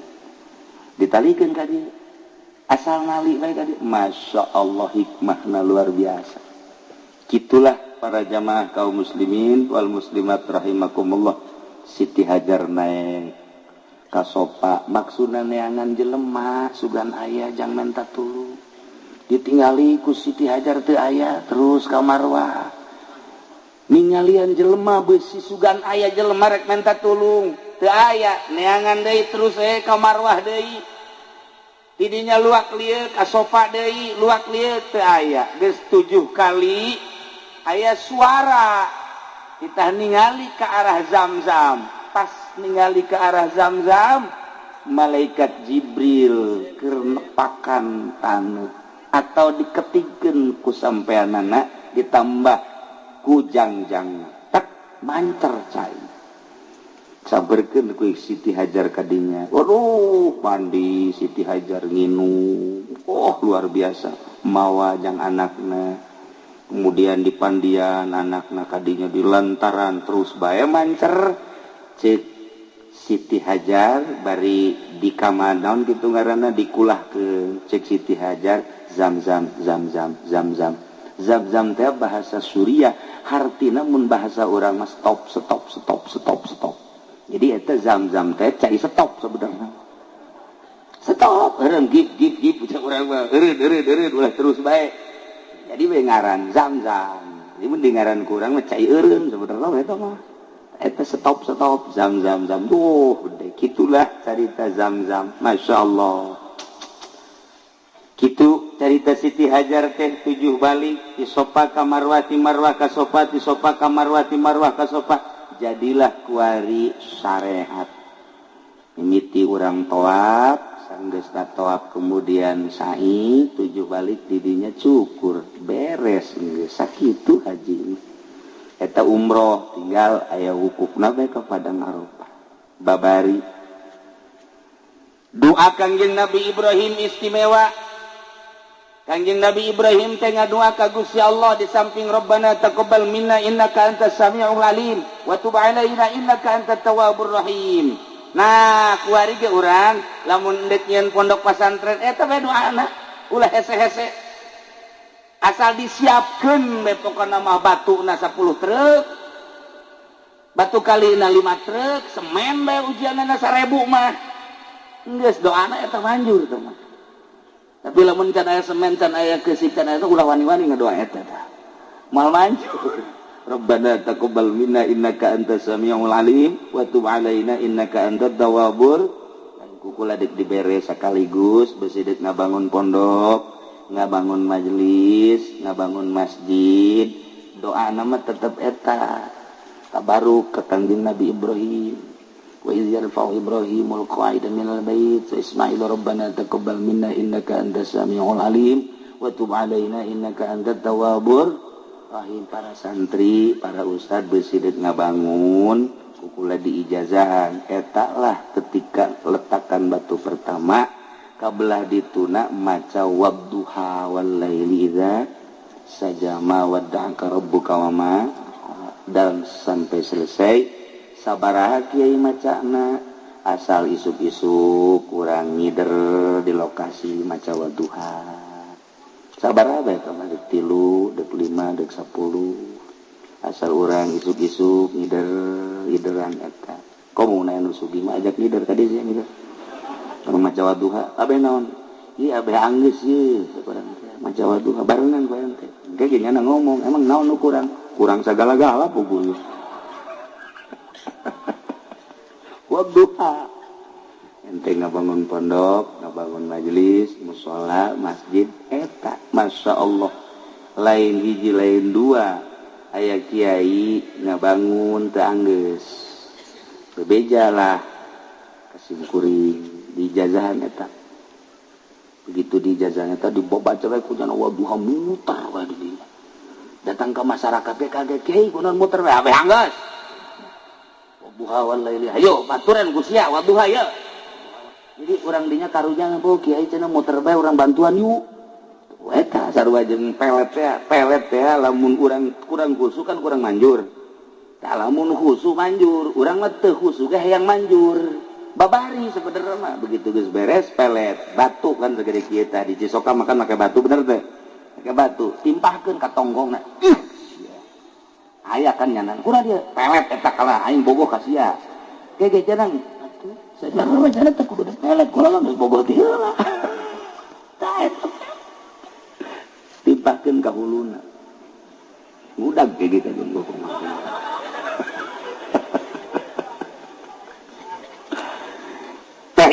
ditalikeun ka dieu asal nali bae ka dieu. Masya Allah hikmahna luar biasa. Kitulah para jamaah kaum muslimin wal muslimat rahimakumullah. Siti Hajar naik ka sopa maksudna neangan jelema sugan aya jang menta tulung ditingali ku Siti Hajar teu aya terus ka Marwah ningalian jelema beusi sugan aya jelema rek menta tulung teu aya neangan deui terus ka Marwah deui tidinya luak lieuk ka sopa deui luak lieuk teu aya geus 7 kali aya suara kita ningali ke arah Zam-Zam. Pas ningali ke arah Zam-Zam malaikat Jibril keur nepakan taneuh atau diketikeun ku sampeanana ditambah Ku jangjang tak mancer cai. Saberkeun ku Siti Hajar kadinya. Waduh, mandi Siti Hajar nginum. Oh, luar biasa. Mawa jang anakna. Kemudian di pandian anakna kadinya di lantaran terus bae mancer. Cek Siti Hajar bari di kamar naon kitu ngaranna dikulahkeun. Cek Siti Hajar zam-zam zam-zam zam-zam. Zam-zam teh bahasa Suriah, hartina mun bahasa urang mah stop stop stop stop stop. Jadi eta zam-zam teh cai stop sebenarnya. Stop, eureun gip gip gip ucap urang mah, eureun eureun eureun ulah terus bae. Jadi we ngaran zam-zam. Jadi mun di ngaran ku urang mah cai eureun sebenarnya eta mah. Eta stop stop zam-zam zam. Duh, gede kitulah carita zam-zam. Masyaallah. Kitu carita Siti Hajar teh 7 balik ti Sofa ka Marwah, ti Marwah ka Sofa, ti Sofa ka Marwah, ti Marwah ka Sofa. Jadilah kuari syariat. Mimiti urang tawaf, sanggeusna tawaf kemudian sa'i 7 balik didinya cukur, beres geus sakitu haji. Eta umroh tinggal aya wukufna bae ka Padang Arafah. Babari doa Kangjeng Nabi Ibrahim istimewa. Kangjeng Nabi Ibrahim teh ngadua ka Gusti Allah di samping Rabbana taqabbal minna innaka antas samiul alim wa tub alaina innaka antat tawwabur rahim. Nah, kuari ge urang lamun deuk nyieun pondok pasantren eta bae doana, ulah hese-hese. Asal disiapkeun bae pokona mah batuna 10 truk. Batu kalina 5 truk, semen bae ujianna 1000 mah. Geus doana eta manjur teh mah. Tapi lamun can aya semen, can aya keusik, can aya ulah wani-wani ngadoa eta tah. Moal manjur. Rabbana taqabbal minna innaka antas samiul alim wa tub alaina innaka antat tawwabur. Kukula deuk dibere sakaligus besi deuk ngabangun pondok, ngabangun majelis, ngabangun masjid. Doana mah tetep eta. Tabaruk ka Kangjeng Nabi Ibrahim. Wa iz yarfa'u Ibrahimul qa'ida minal bait wa Ismail rabbana taqabbal minna innaka antas samiul alim wa tub alaina innaka antat tawwabur rahim. Para santri, para ustad besi deuk ngabangun kukula diijazahan eta lah ketika letakan batu pertama kabelah dituna maca wadduha wal laili idza sajama wadda'aka rabbuka wama dan sampai selesai. Sabaraha kiai macana asal isuk-isuk kurang ngider di lokasi maca wadduha. Sabaraha bae teh mah deuk 3, deuk 5, deuk 10. Asal urang isuk-isuk ngider ngideran eta. Komo na anu sugih mah ajak ngider ka dieu ngider. Kalau maca wadduha abeh naon? Ieu abeh anggeus ieu urang teh maca wadduha barengan ku urang teh. Engke ge nyana ngomong, emang naon nu kurang? Kurang sagala-gala puguh. Wadduha ente ngabangun pondok, ngabangun majelis, musola, masjid eta Masya Allah lain hiji lain dua aya kiai ngabangun teu anggeus bebejalah kasimkuring diijazahan eta. Begitu diijazahan eta dibaca bae ku jana wadduha muter wae di dinya. Datang ke masyarakat ge kaget kiai kunaon muter wae abeh anggeus. Wadduha wal laili ayo baturan ku sia wadduha ye. Jadi urang dinya karunya bu kiai cenah muter bae urang bantuan yuk. Eta sarua jeung pelet teh lamun urang kurang khusu kan kurang manjur. Tah lamun khusu manjur, urang mah teu khusu ge hayang manjur. Babari sebenarnya mah begitu geus beres pelet batu kan segede kieu tah di Cisoka makan make batu bener teh. Make batu timpahkeun ka tonggongna. Ih. Aya kan nyanan kurang dia pelet eta kalah aing bogoh ka sia. Ge ge janang atuh sajarah mah jangan teh kudu pelet kula mah geus bogoh ti heula. Tah eta timpahkeun ka huluna. Ngudag ge ge ka jeung bogoh.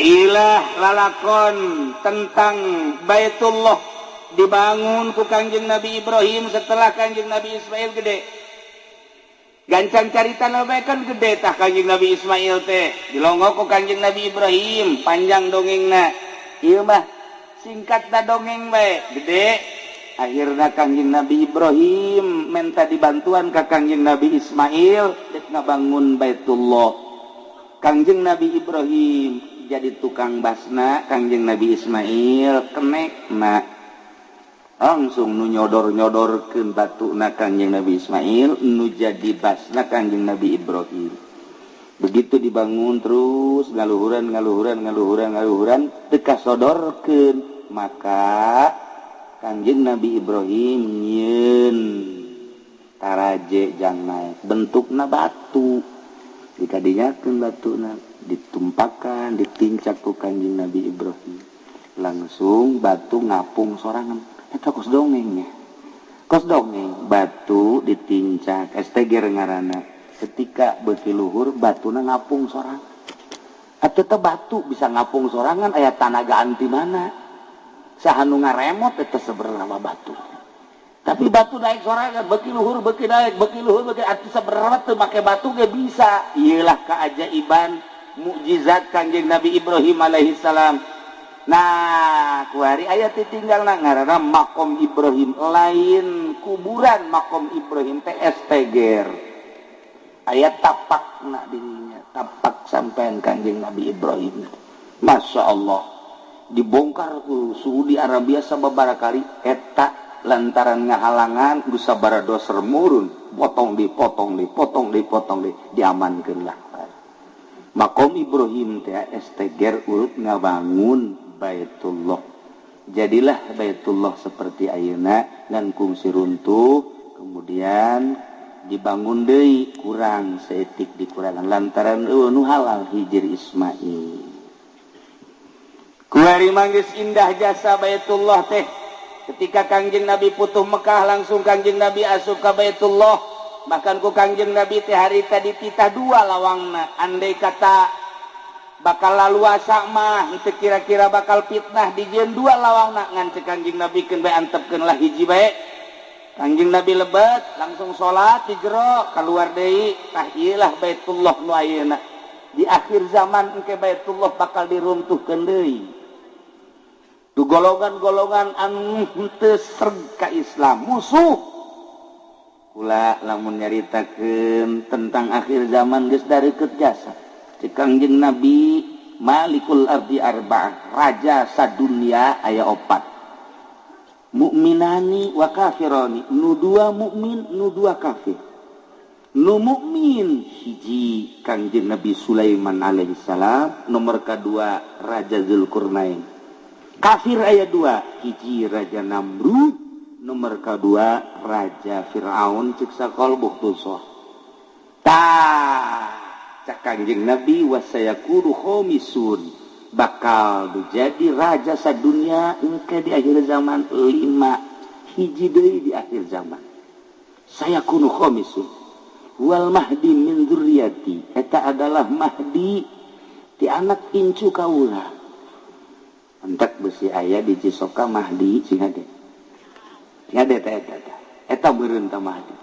Ilah lalakon tentang Baitullah dibangun ku Kangjeng Nabi Ibrahim setelah Kangjeng Nabi Ismail gede. Gancang carita nabi kan gede tah Kangjeng Nabi Ismail teh dilongo ku Kangjeng Nabi Ibrahim panjang dongengna. Ieu mah singkat da dongeng bae gede. Akhirna Kangjeng Nabi Ibrahim minta dibantuan ka Kangjeng Nabi Ismail dek ngabangun Baitullah. Kangjeng Nabi Ibrahim jadi tukang basna, Kangjeng Nabi Ismail kenekna. Langsung nu nyodor-nyodorkeun batuna Kangjeng Nabi Ismail, nu jadi basna Kangjeng Nabi Ibrahim. Begitu dibangun terus ngaluhuran ngaluhuran ngaluhuran ngaluhuran teu kasodorkeun, maka Kangjeng Nabi Ibrahim nyieun taraje jang naek, bentukna batu. Dikadinyakeun batuna, ditumpakan, ditincak ku Kangjeng Nabi Ibrahim. Langsung batu ngapung sorangan. Eta kos dongengnya. Kos dongeng, batu ditincak, STG ngaranna. Ketika beuki luhur batuna ngapung sorangan. Atuh teh batu bisa ngapung sorangan aya tanaga anti mana? Saha nu ngaremot eta sebenarnya batu. Tapi batu naik sorangan, beuki luhur beuki naik, beuki luhur beuki atuh sebenarnya teu make batu ge bisa. Ieulah keajaiban mukjizat Kangjeng Nabi Ibrahim alaihi salam. Nah, kuari aya ditinggalna ngaranna makom Ibrahim, lain kuburan makom Ibrahim teh STG. Aya tapakna dirinya, tapak sampean Kangjeng Nabi Ibrahim. Masya Allah. Dibongkar ku Saudi Arabia sababaraha kali eta lantaran ngahalangan geus sabaraha doser murun, potong di potong di potong di potong di diamankeun lah. Makom Ibrahim teh STG urut ngabangun Baitullah. Jadilah Baitullah seperti ayeuna ngan kungsi runtuh, kemudian dibangun deui kurang saeutik dikurangan lantaran nu halal Hijir Ismail. Kuari manggis indah jasa Baitullah teh. Ketika Kangjeng Nabi putuh Mekah langsung Kangjeng Nabi asup ka Baitullah. Bahkan ku Kangjeng Nabi teh harita dititah dua lawangna. Andai kata bakal laluasa mah henteu kira-kira bakal fitnah dijieun dua lawangna, ngan cek Kangjeng Nabi keun bae antepkeun lah hiji bae. Kangjeng Nabi lebet langsung salat di jero keluar deui. Tah ieu lah Baitullah nu ayeuna. Di akhir zaman engke Baitullah bakal diruntuhkeun deui. Du golongan-golongan anu henteu sreg ka Islam musuh. Kula lamun nyaritakeun tentang akhir zaman geus dareukeut jasa. Cek Kangjeng Nabi Malikul Ardi Arba'ah, raja sadunia aya opat. Mukminani wa kafirani, nu dua mukmin, nu dua kafir. Nu mukmin hiji Kangjeng Nabi Sulaiman alaihi salam, nomor kadua Raja Zulkarnain. Kafir aya dua, hiji Raja Namrud, nomor kedua Raja Fir'aun cek sakol buhtusoh. Tah, cek Kangjeng Nabi wasayakunu khomisun, bakal jadi raja sadunia engke di akhir zaman lima, hiji deui di akhir zaman. Sayakunu khomisun wal mahdi min dzurriyyati, eta adalah mahdi ti anak incu kaula. Entak besi aya di Cisoka Mahdi sing hade. Sing hade teh eta teh. Eta beureun ta Mahdi.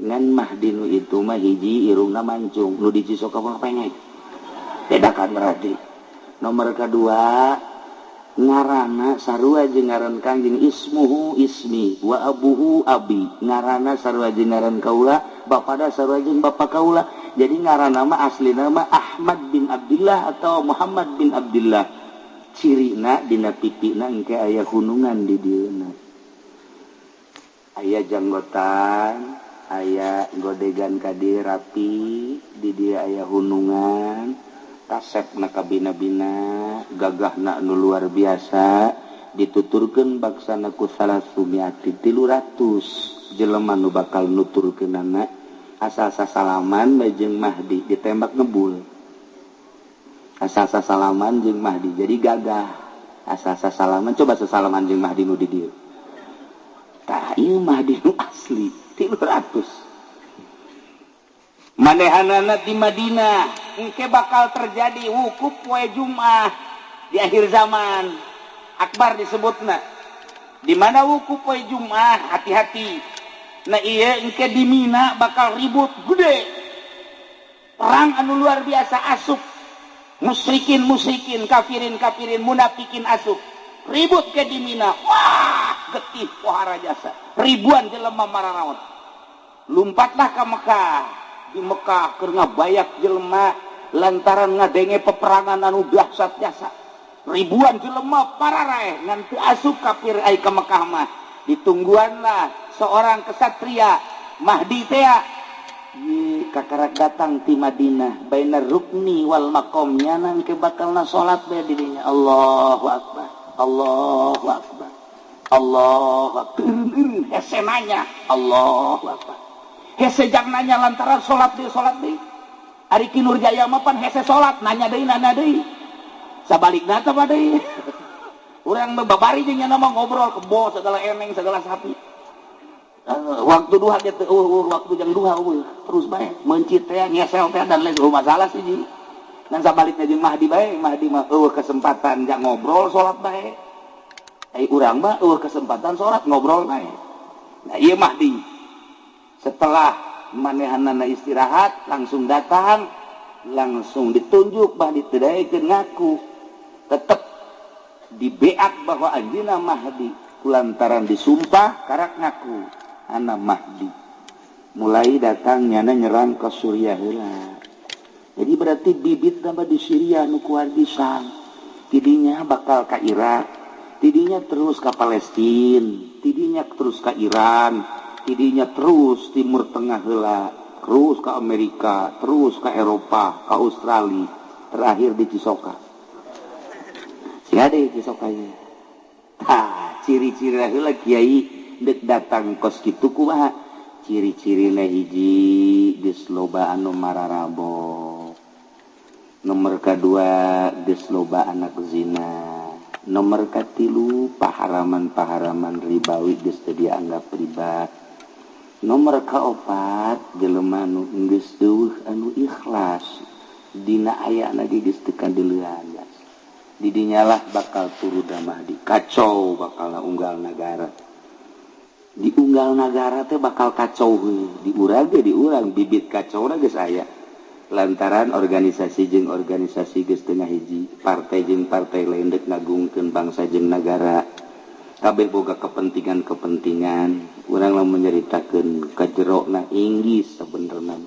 Ngan Mahdi nu itu mah hiji irungna mancung, nu di Cisoka mah pengek. Bedakan berarti. Nomor kedua ngaranna sarua jeung ngaran Kangjeng, ismuhu ismi wa abuhu abi. Ngaranna sarua jeung ngaran kaula, bapada sarua jeung bapa kaula. Jadi ngaran nama asli nama Ahmad bin Abdullah atau Muhammad bin Abdullah. Cirina dina pipina engke aya hunungan di dieuna. Aya janggotan, aya godegan ka dieu rapi, di dieu aya hunungan, kasepna kabina-bina, gagahna nu luar biasa, dituturkeun baksana ku salasumiati 300 jelema nu bakal nuturkeunana. Asal sasalaman bae jeung Mahdi ditembak ngebul. Asal sasalaman jeung Mahdi jadi gagah. Asal sasalaman coba sasalaman jeung Mahdi nu di dieu. Tah ieu Mahdi nu asli 300. Manehanana di Madinah engke bakal terjadi wukuf poe Jumat di akhir zaman. Akbar disebutna. Di mana wukuf poe Jumat hati-hati. Nah iya engke di Mina bakal ribut gede. Perang anu luar biasa asup. Musyrikin musyrikin, kafirin kafirin, munafikin asup. Ribut ke di Mina. Wah, getih pohara jasa. Ribuan jelema mararaot. Lumpatlah ke Mekah. Di Mekah keur ngabayak jelema lantaran ngadenge peperangan anu dahsyat jasa. Ribuan jelema pararaeh ngan teu asup kafir ai ka Mekah mah. Ditungguanlah seorang kesatria Mahdi tea. Ye kakarak datang ti Madinah bainar rukni wal maqam nyanan ke bakalna salat bae di dinya. Allahu akbar. Allahu akbar. Allahu akbar. Hese nanya Allahu akbar. Hese jang nanya lantaran salat deui. Ari Ki Nurjaya mah pan hese salat nanya deui nanya deui. Sabalikna teh mah deui. Urang mah babari jeung nya mah ngobrol kebo segala eneng segala sapi. Waktu duha ge teu waktu jang duha terus bae meuncit teh ngesel teh dan lain masalah sih ji. Dan sabalikna jeung Mahdi bae, Mahdi mah eueuh kesempatan jang ngobrol salat bae. Ai urang mah eueuh kesempatan salat ngobrol bae. Nah ieu Mahdi. Setelah manehanana istirahat langsung datang, langsung ditunjuk Mahdi teu daekeun ngaku. Tetep dibeak bahwa anjeunna Mahdi kulantaran disumpah karak ngaku anak Mahdi. Mulai datang nyana nyerang ke Suriah heula. Jadi berarti bibit tambah di Syria nu kuar di Syam. Tidinya bakal ka Irak, tidinya terus ka Palestina, tidinya terus ka Iran, tidinya terus Timur Tengah heula, terus ka Amerika, terus ka Eropa, ka Australia, terakhir di Cisoka. Sia deui Cisoka ieu. Tah, ciri-ciri heula kiai dek datang kos kitu kumaha? Ciri-cirina hiji geus loba anu mararabo. Nomor kadua geus loba anak zina. Nomor katilu paharaman-paharaman ribawi geus teu dianggap riba. Nomor kaopat jelema nu geus eueuh anu ikhlas dina ayana ge geus teu kadeulean. Di dinyalah bakal turun Mahdi, kacau bakal unggal nagara. Di unggal nagara teh bakal kacau heuh. Di urang ge di urang bibit kacau geus aya. Lantaran organisasi jeung organisasi geus teu ngahiji, partai jeung partai lain deuk ngagungkeun bangsa jeung nagara. Kabeh boga kepentingan-kepentingan. Urang lamun nyaritakeun kajerona Inggris sabenerna.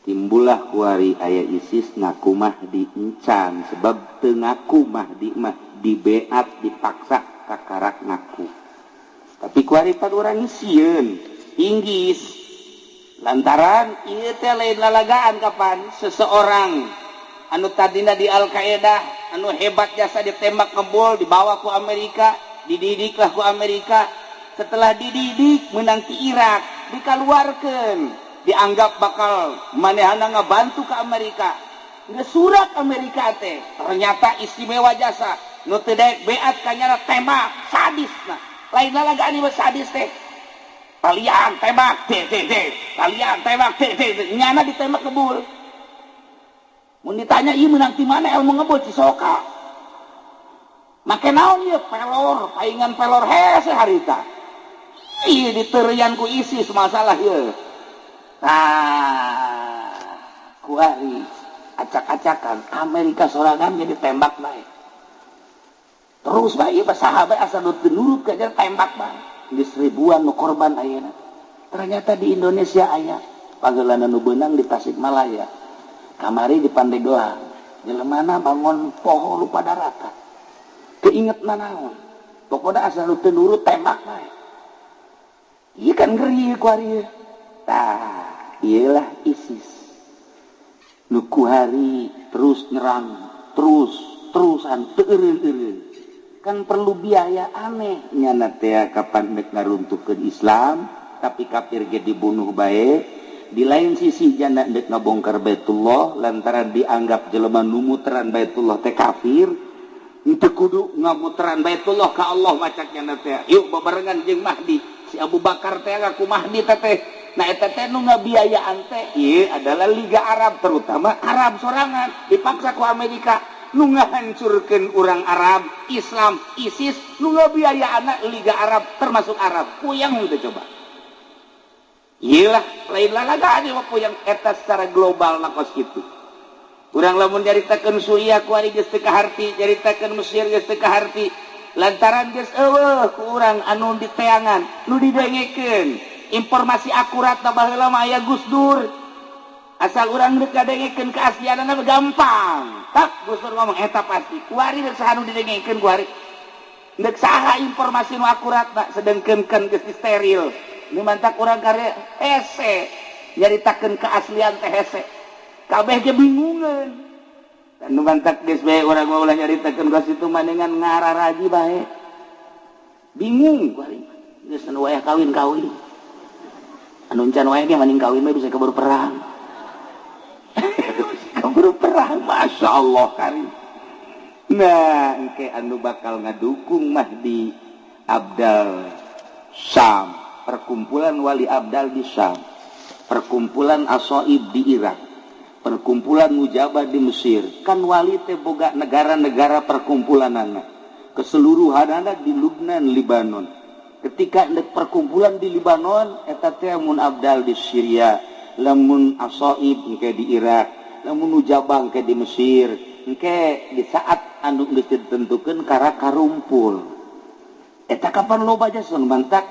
Timbullah kuari aya ISIS ngaku Mahdi encan sebab teu ngaku Mahdi mah dibeat dipaksa kakarak ngaku. Tapi kuari pan urang sieun Inggris lantaran ieu teh lain lalagaan kapan seseorang anu tadina di Al-Qaeda anu hebat jasa ditembak ngebol dibawa ku Amerika, dididiklah ku Amerika. Setelah dididik menang ti Irak, dikaluarkeun, dianggap bakal manehana ngabantu ke Amerika. Geus surat Amerika teh ternyata istimewa jasa nu teu daek beat kanyana tembak sadisna. Lain lalagaan ieu sadis teh. Kalian tembak t t t, kalian tembak t t t, nyana ditembak ngebul. Mun ditanya ieu meunang ti mana ilmu ngebul Cisoka. Make naon ieu pelor, paingan pelor hese harita. Ieu diterian ku ISIS masalah ieu. Nah, kuari acak-acakan Amerika sorangan jadi tembak bae. Terus bae ieu sahabat asa nu teu nurut ka tembak bae. Geus ribuan nu korban ayeuna. Ternyata di Indonesia aya panggeulana nu beunang di Tasikmalaya. Kamari di Pandeglang. Jelemana bangun poho lupa daratan. Keingetna naon? Pokona asa nu teu nurut tembak bae. Ieu kan ngeri kuari. Tah, ieulah ISIS. Nu kuari terus nyerang, terus-terusan teu eureun-eureun. Kan perlu biaya aneh nyana teh kapan dek ngaruntuhkeun Islam tapi kafir ge dibunuh bae. Di lain sisi janda dek ngabongkar Baitullah lantaran dianggap jelema nu muteran Baitullah teh kafir, teu kudu ngamuteran Baitullah ka Allah macak nyana teh. Yuk babarengan jeung Mahdi. Si Abu Bakar teh ngaku Mahdi teh. Nah eta teh nu ngabiayaan teh ieu adalah Liga Arab, terutama Arab sorangan dipaksa ku Amerika. Nu ngahancurkeun urang Arab, Islam, ISIS, nu ngabiayaanna Liga Arab termasuk Arab. Puyeng teh coba. Iyalah, lain lalagaan ieu mah puyeng eta secara global na kos kitu. Urang lamun nyaritakeun Suriah kuari geus teu kaharti, nyaritakeun Mesir geus teu kaharti. Lantaran geus eueuh ku urang anu diteangan, nu didengekeun. Informasi akurat da baheula mah aya Gus Dur. Asal urang rek ngadengekeun keaslianana gampang. Tak Gus Dur ngomong eta pasti. Kuari rek saha nu didengekeun kuari. Rek saha informasi nu akurat da sedengkeun kan geus steril. Nu mantak urang karya hese nyaritakeun keaslian teh hese. Kabeh ge bingungeun. Nu mantak geus bae urang mah ulah nyaritakeun geus itu manengan ngararaji bae. Bingung kuari. Geus anu wayah kawin-kawin. Anu encan wayah ge maning kawin mah bisa keburu perang. Keburu perang, Masya Allah karim. Nah, engke anu bakal ngadukung Mahdi Abdal Syam, perkumpulan wali Abdal di Syam, perkumpulan Asoib di Irak, perkumpulan Mujabah di Mesir. Kan wali teh boga negara-negara perkumpulanana. Keseluruhanana di Lubnan, Libanon. Ketika perkumpulan di Libanon, eta teh mun Abdal di Syria, lamun Asoib engke di Irak, lamun Mujabah engke di Mesir. Engke di saat anu geus ditentukeun kara karumpul. Eta kapan loba jasa mantak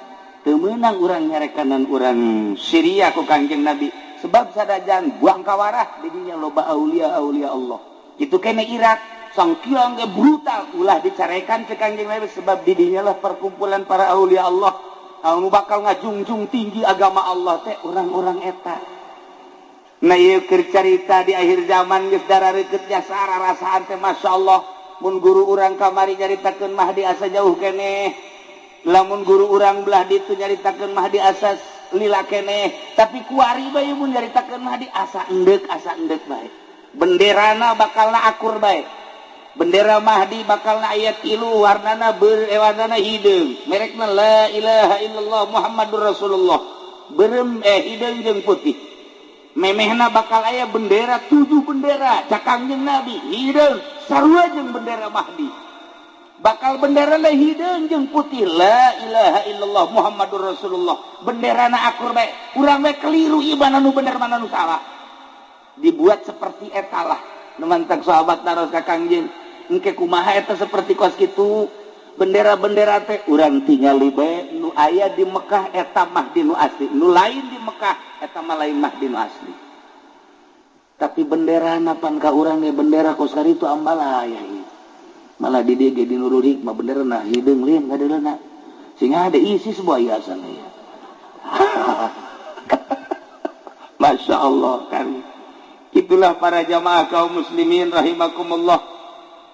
teu meunang urang nyarekanan urang Syria ku Kangjeng Nabi. Sebab sadajan buang kawarah di dinya loba aulia-aulia Allah. Kitu kene Irak sangkiang ge brutal ulah dicarekan ke Kangjeng Nabi sebab di dinya lah perkumpulan para aulia Allah. Anu bakal ngajungjung tinggi agama Allah teh urang-urang eta. Nah ieu keur carita di akhir zaman geus darareukeut jasa rarasaan teh masyaallah. Mun guru urang kamari nyaritakeun Mahdi asa jauh keneh. Lamun guru urang belah ditu nyaritakeun Mahdi asa lila keneh, tapi kuari bae mun nyaritakeun Mahdi asa endek bae. Benderana bakalna akur bae. Bendera Mahdi bakalna aya tilu warnana warnana hideung. Merekna la ilaha illallah Muhammadur Rasulullah. Beureum hideung jeung putih. Memehna bakal aya bendera 7 bendera cak Kangjeng Nabi hideung sarua jeung bendera Mahdi. Bakal bendera la hideung jeung putih la ilaha illallah Muhammadur Rasulullah. Benderana akur bae. Urang bae keliru ieu mana nu bener mana nu salah. Dibuat seperti eta lah. Nu mantak sahabat naros ka Kangjeng, engke kumaha eta seperti kos kitu? Bendera-bendera teh urang tingali bae nu aya di Mekah eta Mahdi nu asli, nu lain di Mekah eta mah lain Mahdi nu asli. Tapi benderana pan ka urang ge bendera kos karitu ambalaya ieu. Malah di dieu ge di Nurul Hikmah benderana hideung lin ngadeuleuna. Sehingga ada isi sebuah hiasan ieu. Masya Allah kan. Itulah para jamaah kaum muslimin rahimakumullah.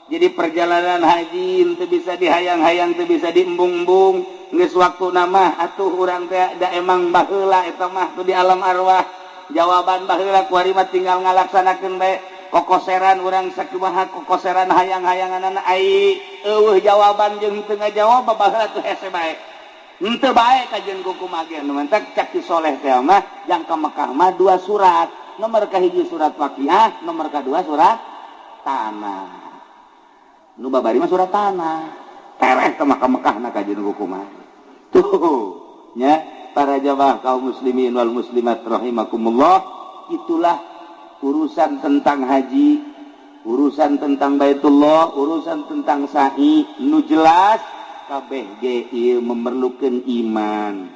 Jadi perjalanan haji teu bisa dihayang-hayang, teu bisa diembung-embung. Geus waktuna mah atuh urang teh da emang baheula eta mah tuh di alam arwah. Jawaban baheula kuari mah tinggal ngalaksanakeun bae. Kokoseran urang sakumaha kokoseran hayang-hayanganana ai eueuh jawaban jeung teu ngajawab baheula tuh hese bae. Henteu bae kajeun kumaha ge nu mantak cak si soleh teh mah jang ka Mekah mah 2 surat. Nomor kahiji surat waqiah, nomor kadua surat tanah. Nu babari mah surat tanah. Tereh ke Mekah-Mekah na kajeun kumaha. Tuh nya para jamaah kaum muslimin wal muslimat rahimakumullah, itulah urusan tentang haji, urusan tentang Baitullah, urusan tentang sa'i. Nu jelas kabeh ge ieu memerlukeun iman,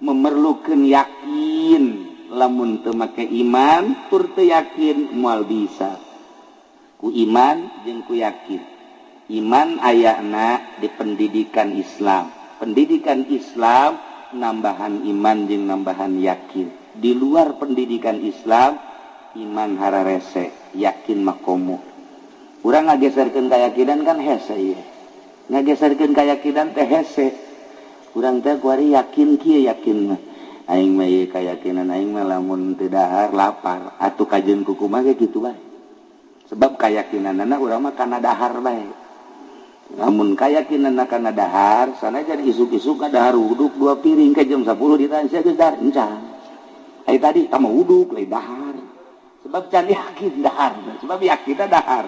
memerlukeun yakin. Lamun teu make iman tur teu yakin moal bisa. Ku iman jeung ku yakin. Iman ayana di pendidikan Islam. Pendidikan Islam nambahan iman jeung nambahan yakin. Di luar pendidikan Islam iman hararese, yakin makomo. Urang ngageserkeun kayakinan kan hese ieu. Ngageserkeun kayakinan teh hese. Urang teh kuari yakin kieu yakin mah. Aing mah ieu kayakinan aing mah lamun teu dahar lapar. Atuh kajeun kukumaha ge kitu bae. Sebab kayakinanana urang mah kana dahar bae. Lamun kayakinanna kana dahar, sanajan isuk-isuk dahar uduk 2 piring ke jam 10 ditanya geus dahar encan. Ai tadi tama uduk lain dahar. Sebab can yakin dahar, sebab yakinna dahar.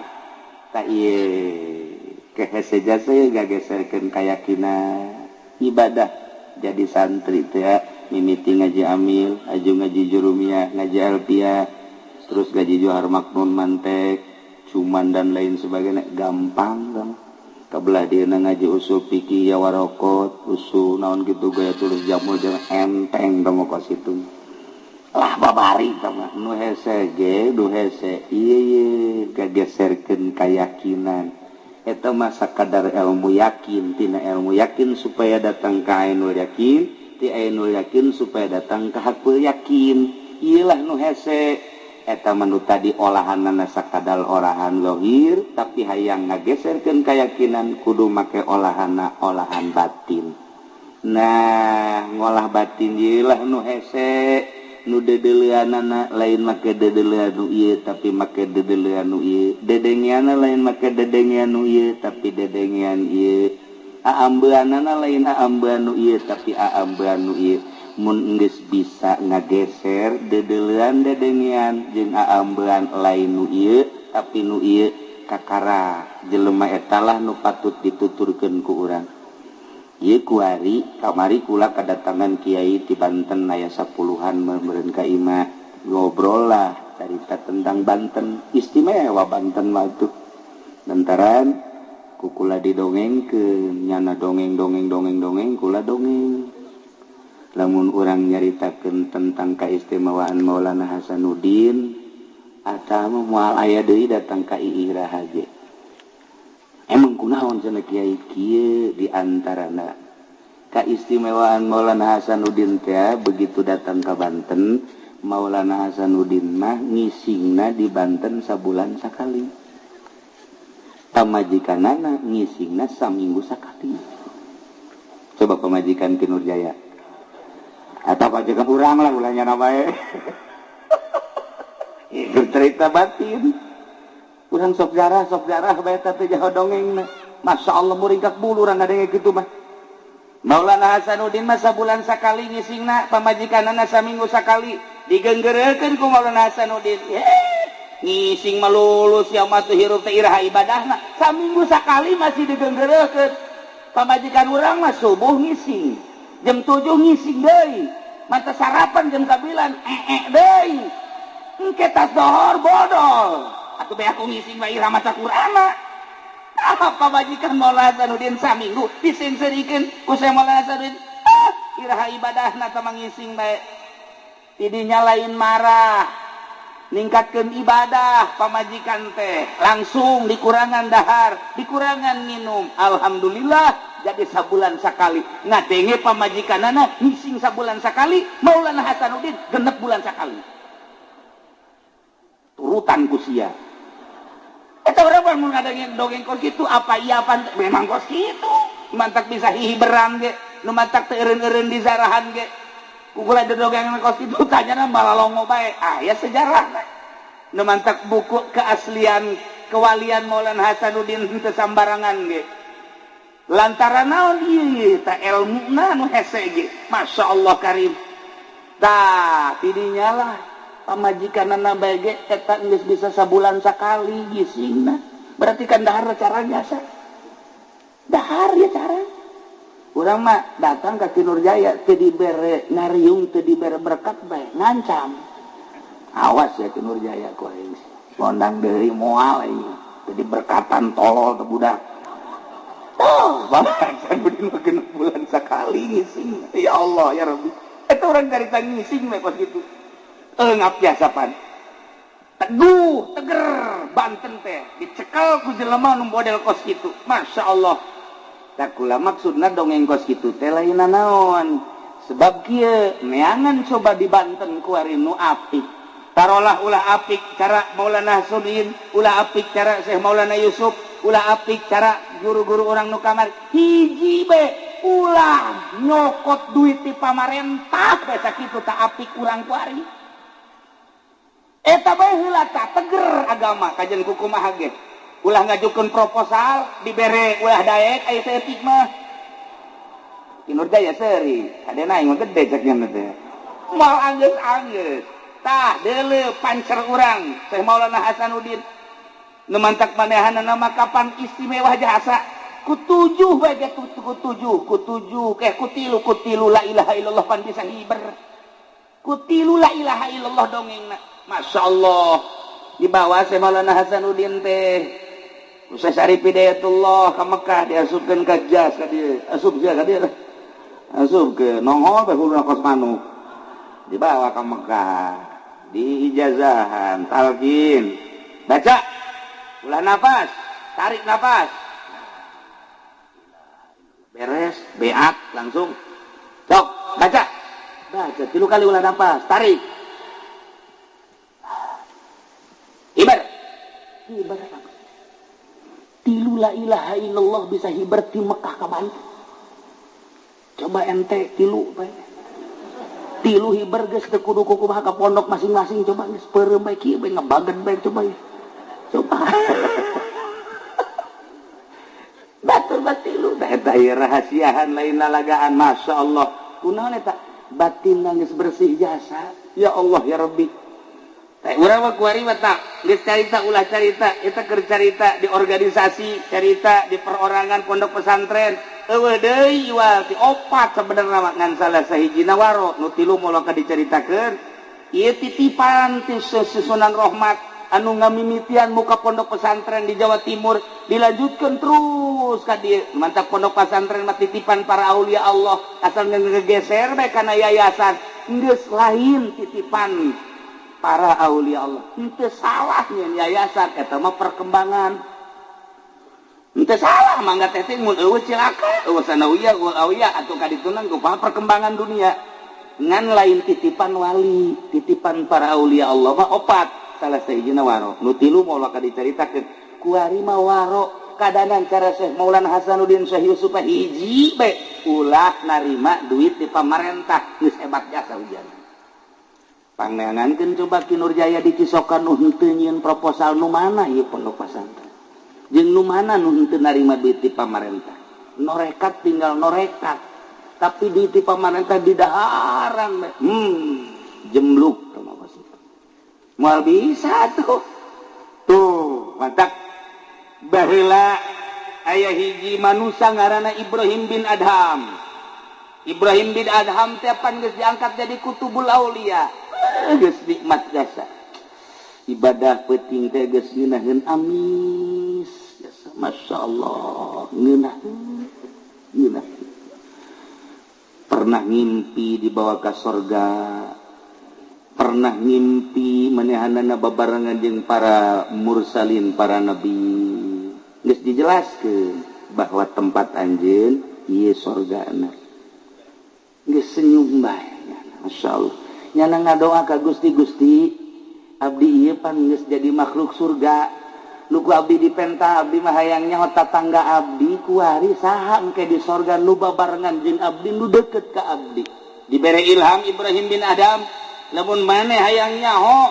Ta ieu kehese jasa ngageserkeun kayakinan ibadah jadi santri teh mimiti ngaji amil, aju ngaji jurumiyah, ngaji alfiah, terus ngaji johar maknun mantek, cuman dan lain sebagainya gampang dong. Kabelah dia ngaji usul fikih ya warokot, usul naon gitu gaya tulis jamul jeung enteng tong kos itu. Lah babari tah nu hese ge nu hese ieu ye kageserkeun kayakinan. Eta mah sakadar ilmu yakin, tina ilmu yakin supaya datang ka ainul yakin, ti ainul yakin supaya datang ka hakul yakin. Ieu lah nu hese. Eta mah nu tadi olahanana sakadar olahan zahir tapi hayang ngageserkeun kayakinan kudu make olahana olahan batin. Nah, ngolah batin ieu lah nu hese, nu dedeleuanana lain make dedeleuan nu ieu tapi make dedeleuan nu ieu. Dedengeanna lain make dedengean nu ieu tapi dedengean ieu. Aambeanana lain aambean nu ieu tapi aambean nu ieu. Mun geus bisa ngageser dedelean dedengean jeung aambean lain nu ieu tapi nu ieu kakara jelema eta lah nu patut dituturkeun ku urang. Ieu kuari kamari kula kadatangan kiai ti Banten aya 10-an meureun ka imah ngobrol lah carita tentang Banten, istimewa Banten mah tuh. Lantaran ku kula didongengkeun nyana dongeng dongeng dongeng dongeng kula dongeng. Lamun urang nyaritakeun tentang kaistimewaan Maulana Hasanuddin atawa moal aya deui datang ka Iira ge. Emang kunaon cenah kiai kieu di antarana kaistimewaan Maulana Hasanuddin teh begitu datang ka Banten, Maulana Hasanuddin mah ngisingna di Banten sabulan sakali. Pamajikanana ngisingna saminggu sakali. Coba pamajikan Ki Nurjaya. Atau pajikan urang lah ulahnya bae. Itu cerita batin. Urang sok jarah bae teh jaho dongengna. Masya Allah muringkak bulu urang ngadenge kitu mah. Maulana Hasanuddin mah sabulan sakali ngisingna, pamajikanana saminggu sakali. Digenggeurekeun ku Maulana Hasanuddin. Ngising mah lulus ya mah teu hirup teh iraha ibadahna. Saminggu sakali masih digenggeurekeun. Pamajikan urang mah subuh ngising. Jam 7 ngising deui, mata sarapan jam 9 deui. Engke tas dohor bodol. Atuh bae aku ngising bae ira maca Qur'an. Apa pamajikan Maulana Hasanuddin saminggu disingserikeun ku Syekh Maulana Hasanuddin. Ah, iraha ibadahna tah ngising bae. Tidinya lain marah. Ningkatkeun ibadah pamajikan teh langsung dikurangan dahar, dikurangan minum. Alhamdulillah jadi sabulan sakali ngadenge pamajikanana ngising sabulan sakali, Maulana Hasanuddin genep bulan sakali. Turutan ku sia. Eta urang mah mun ngadenge dongeng kos kitu apa iya apa memang kos kitu. Mantak bisa hihiberan ge, nu mantak teu eureun-eureun di zarahan ge. Kukula dongeng kos kitu tanyana malalongo bae. Ah ya sejarah. Nu mantak buku keaslian kewalian Maulana Hasanuddin teu sambarangan ge. Lantaran naon ieu ta elmuna nu hese ge. Masya Allah karim. Tah tidinya lah pamajikanana bae ge eta geus bisa sabulan sakali gisingna. Berarti kan dahar cara biasa. Dahar ya cara. Urang mah datang ka Ki Nurjaya teu dibere ngariung teu dibere berkat bae ngancam. Awas ya Ki Nurjaya ku aing. Ngondang deui moal aing. Teu diberkatan tolol teu budak. Oh, Bapak Hasanuddin mah genep bulan sakali ngising. Ya Allah ya Rabbi. Eta urang carita ngising we kos kitu. Ngap biasa pan. Teguh, teger Banten teh dicekel ku jelema nu model kos kitu. Masya Allah. Tak kula maksudna dongeng kos kitu teh lain naon. Sebab kieu neangan coba di Banten kuari nu apik. Tarolah ulah apik cara Maulana Hasanuddin, ulah apik cara Syekh Maulana Yusuf, ulah apik cara guru-guru orang nu kamari. Hiji be ulah nyokot duit ti pamarentah bae sakitu tak apik urang kuari. Eta bae heula tah teger agama kajen kukumaha ge. Ulah ngajukeun proposal dibere ulah daek aya saeutik mah. Ki Nurjaya seuri, kadena aing mah gede cek nya teh. Moal anggeus-anggeus. Tah deuleu pancer urang Syekh Maulana Hasanuddin. Nu mantak manehanana mah kapan istimewa jasa. Ku tujuh bae ge ku tujuh, ku tujuh keh ku tilu la ilaha illallah pan bisa hiber. Ku tilu la ilaha illallah dongengna. Masya Allah. Di bawah Syekh Maulana Hasanuddin teh. Syekh Syarif Hidayatullah ka Mekah diasupkeun ka jas ka dieu, asup sia ka dieu. Asup ke nongol teh huluna kos manuk. Dibawa ka Mekah, diijazahan, talqin. Baca. Ulah nafas, tarik nafas. Beres, beat langsung. Sok, baca. Baca 3 kali ulah nafas, tarik. Hibar. Hibar. Tilu la ilaha illallah bisa hibar di Mekah ka Banten. Coba ente tilu bae. Tilu hibar geus teu kudu kumaha ka pondok masing-masing coba geus peureum bae kieu bae ngebagen bae coba. Coba. Batur batilu da eta ieu rahasiahan lain lalagaan masyaallah. Kunaon eta? Batin geus bersih jasa. Ya Allah ya Rabbi. Teh urang mah kuari mah tak geus carita ulah carita eta keur carita di organisasi carita di perorangan pondok pesantren eueuh deui iwal ti opat sabenerna mah ngan salah sahijina waro nu tilu moal ka dicaritakeun ieu titipan ti Susunan Rohmat anu ngamimitian muka pondok pesantren di Jawa Timur dilanjutkeun terus ka dieu mantap pondok pesantren mah titipan para aulia Allah asal ngegeser bae kana yayasan geus lain titipan para aulia Allah. Henteu salah nyeun yayasan eta mah perkembangan. Henteu salah mangga teh teh mun eueuh cilaka, eueuh sanawiyah, eueuh awiyah atuh ka ditunang kumaha perkembangan dunia. Ngan lain titipan wali, titipan para aulia Allah mah opat. Salah sahijina waro. Nu tilu moal ka dicaritakeun. Kuari mah waro kadanan cara Syekh Maulana Hasanuddin Syekh Yusuf hiji bae ulah narima duit di pamarentah geus hebat jasa ujian. Pangneangankeun coba Ki Nurjaya di Cisokan nu henteu nyieun proposal nu mana ieu pondok pesantren. Jeung nu mana nu henteu narima duit ti pamarentah. Norekat tinggal norekat. Tapi duit ti pamarentah didaharan bae. Jemluk tah mah moal bisa tuh. Tuh, mantap. Baheula aya hiji manusia ngaranna Ibrahim bin Adham. Ibrahim bin Adham teh pan geus diangkat jadi kutubul aulia. Geus nikmat jasa. Ibadah peuting teh geus ngeunaheun amis jasa. Masyaallah, ngeunaheun. Ngeunaheun. Pernah ngimpi dibawa ka sorga. Pernah ngimpi manehanana babarengan jeung para mursalin, para nabi. Geus dijelaskeun bahwa tempat anjeun ieu sorgana. Geus senyum bae masyaallah. Nyana ngadoa ka Gusti, Gusti abdi ieu pan geus jadi makhluk surga. Nu ku abdi dipenta abdi mah hayang nyaho tatangga abdi kuari saha engke di sorga nu babarengan jeung abdi nu deukeut ka abdi. Dibere ilham Ibrahim bin Adam, lamun maneh hayang nyaho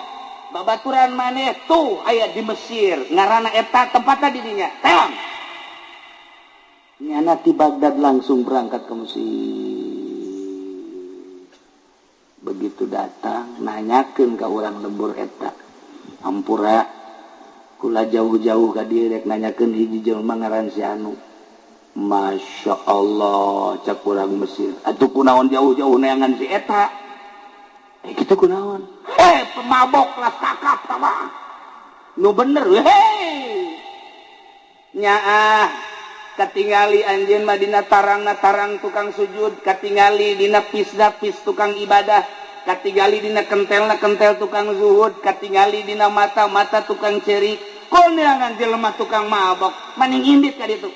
babaturan maneh tuh aya di Mesir ngaranna eta tempatna di dinya. Teang. Nyana ti Baghdad langsung berangkat ke Mesir. Begitu datang nanyakeun ka urang lembur eta ampura kula jauh-jauh ka dieu rek nanyakeun hiji jelema ngaran si anu. Masya Allah cak urang Mesir atuh kunaon jauh-jauh neangan si eta kitu kunaon pemabok lah kakap tama nu bener hei nyaah katingali anjeun mah dina tarangna tarang tukang sujud, katingali dina pisna-pis tukang ibadah, katingali dina kentelna kentel tukang zuhud, katingali dina mata-mata tukang cerik, koneangan jelema tukang mabok, maning indit ka ditu.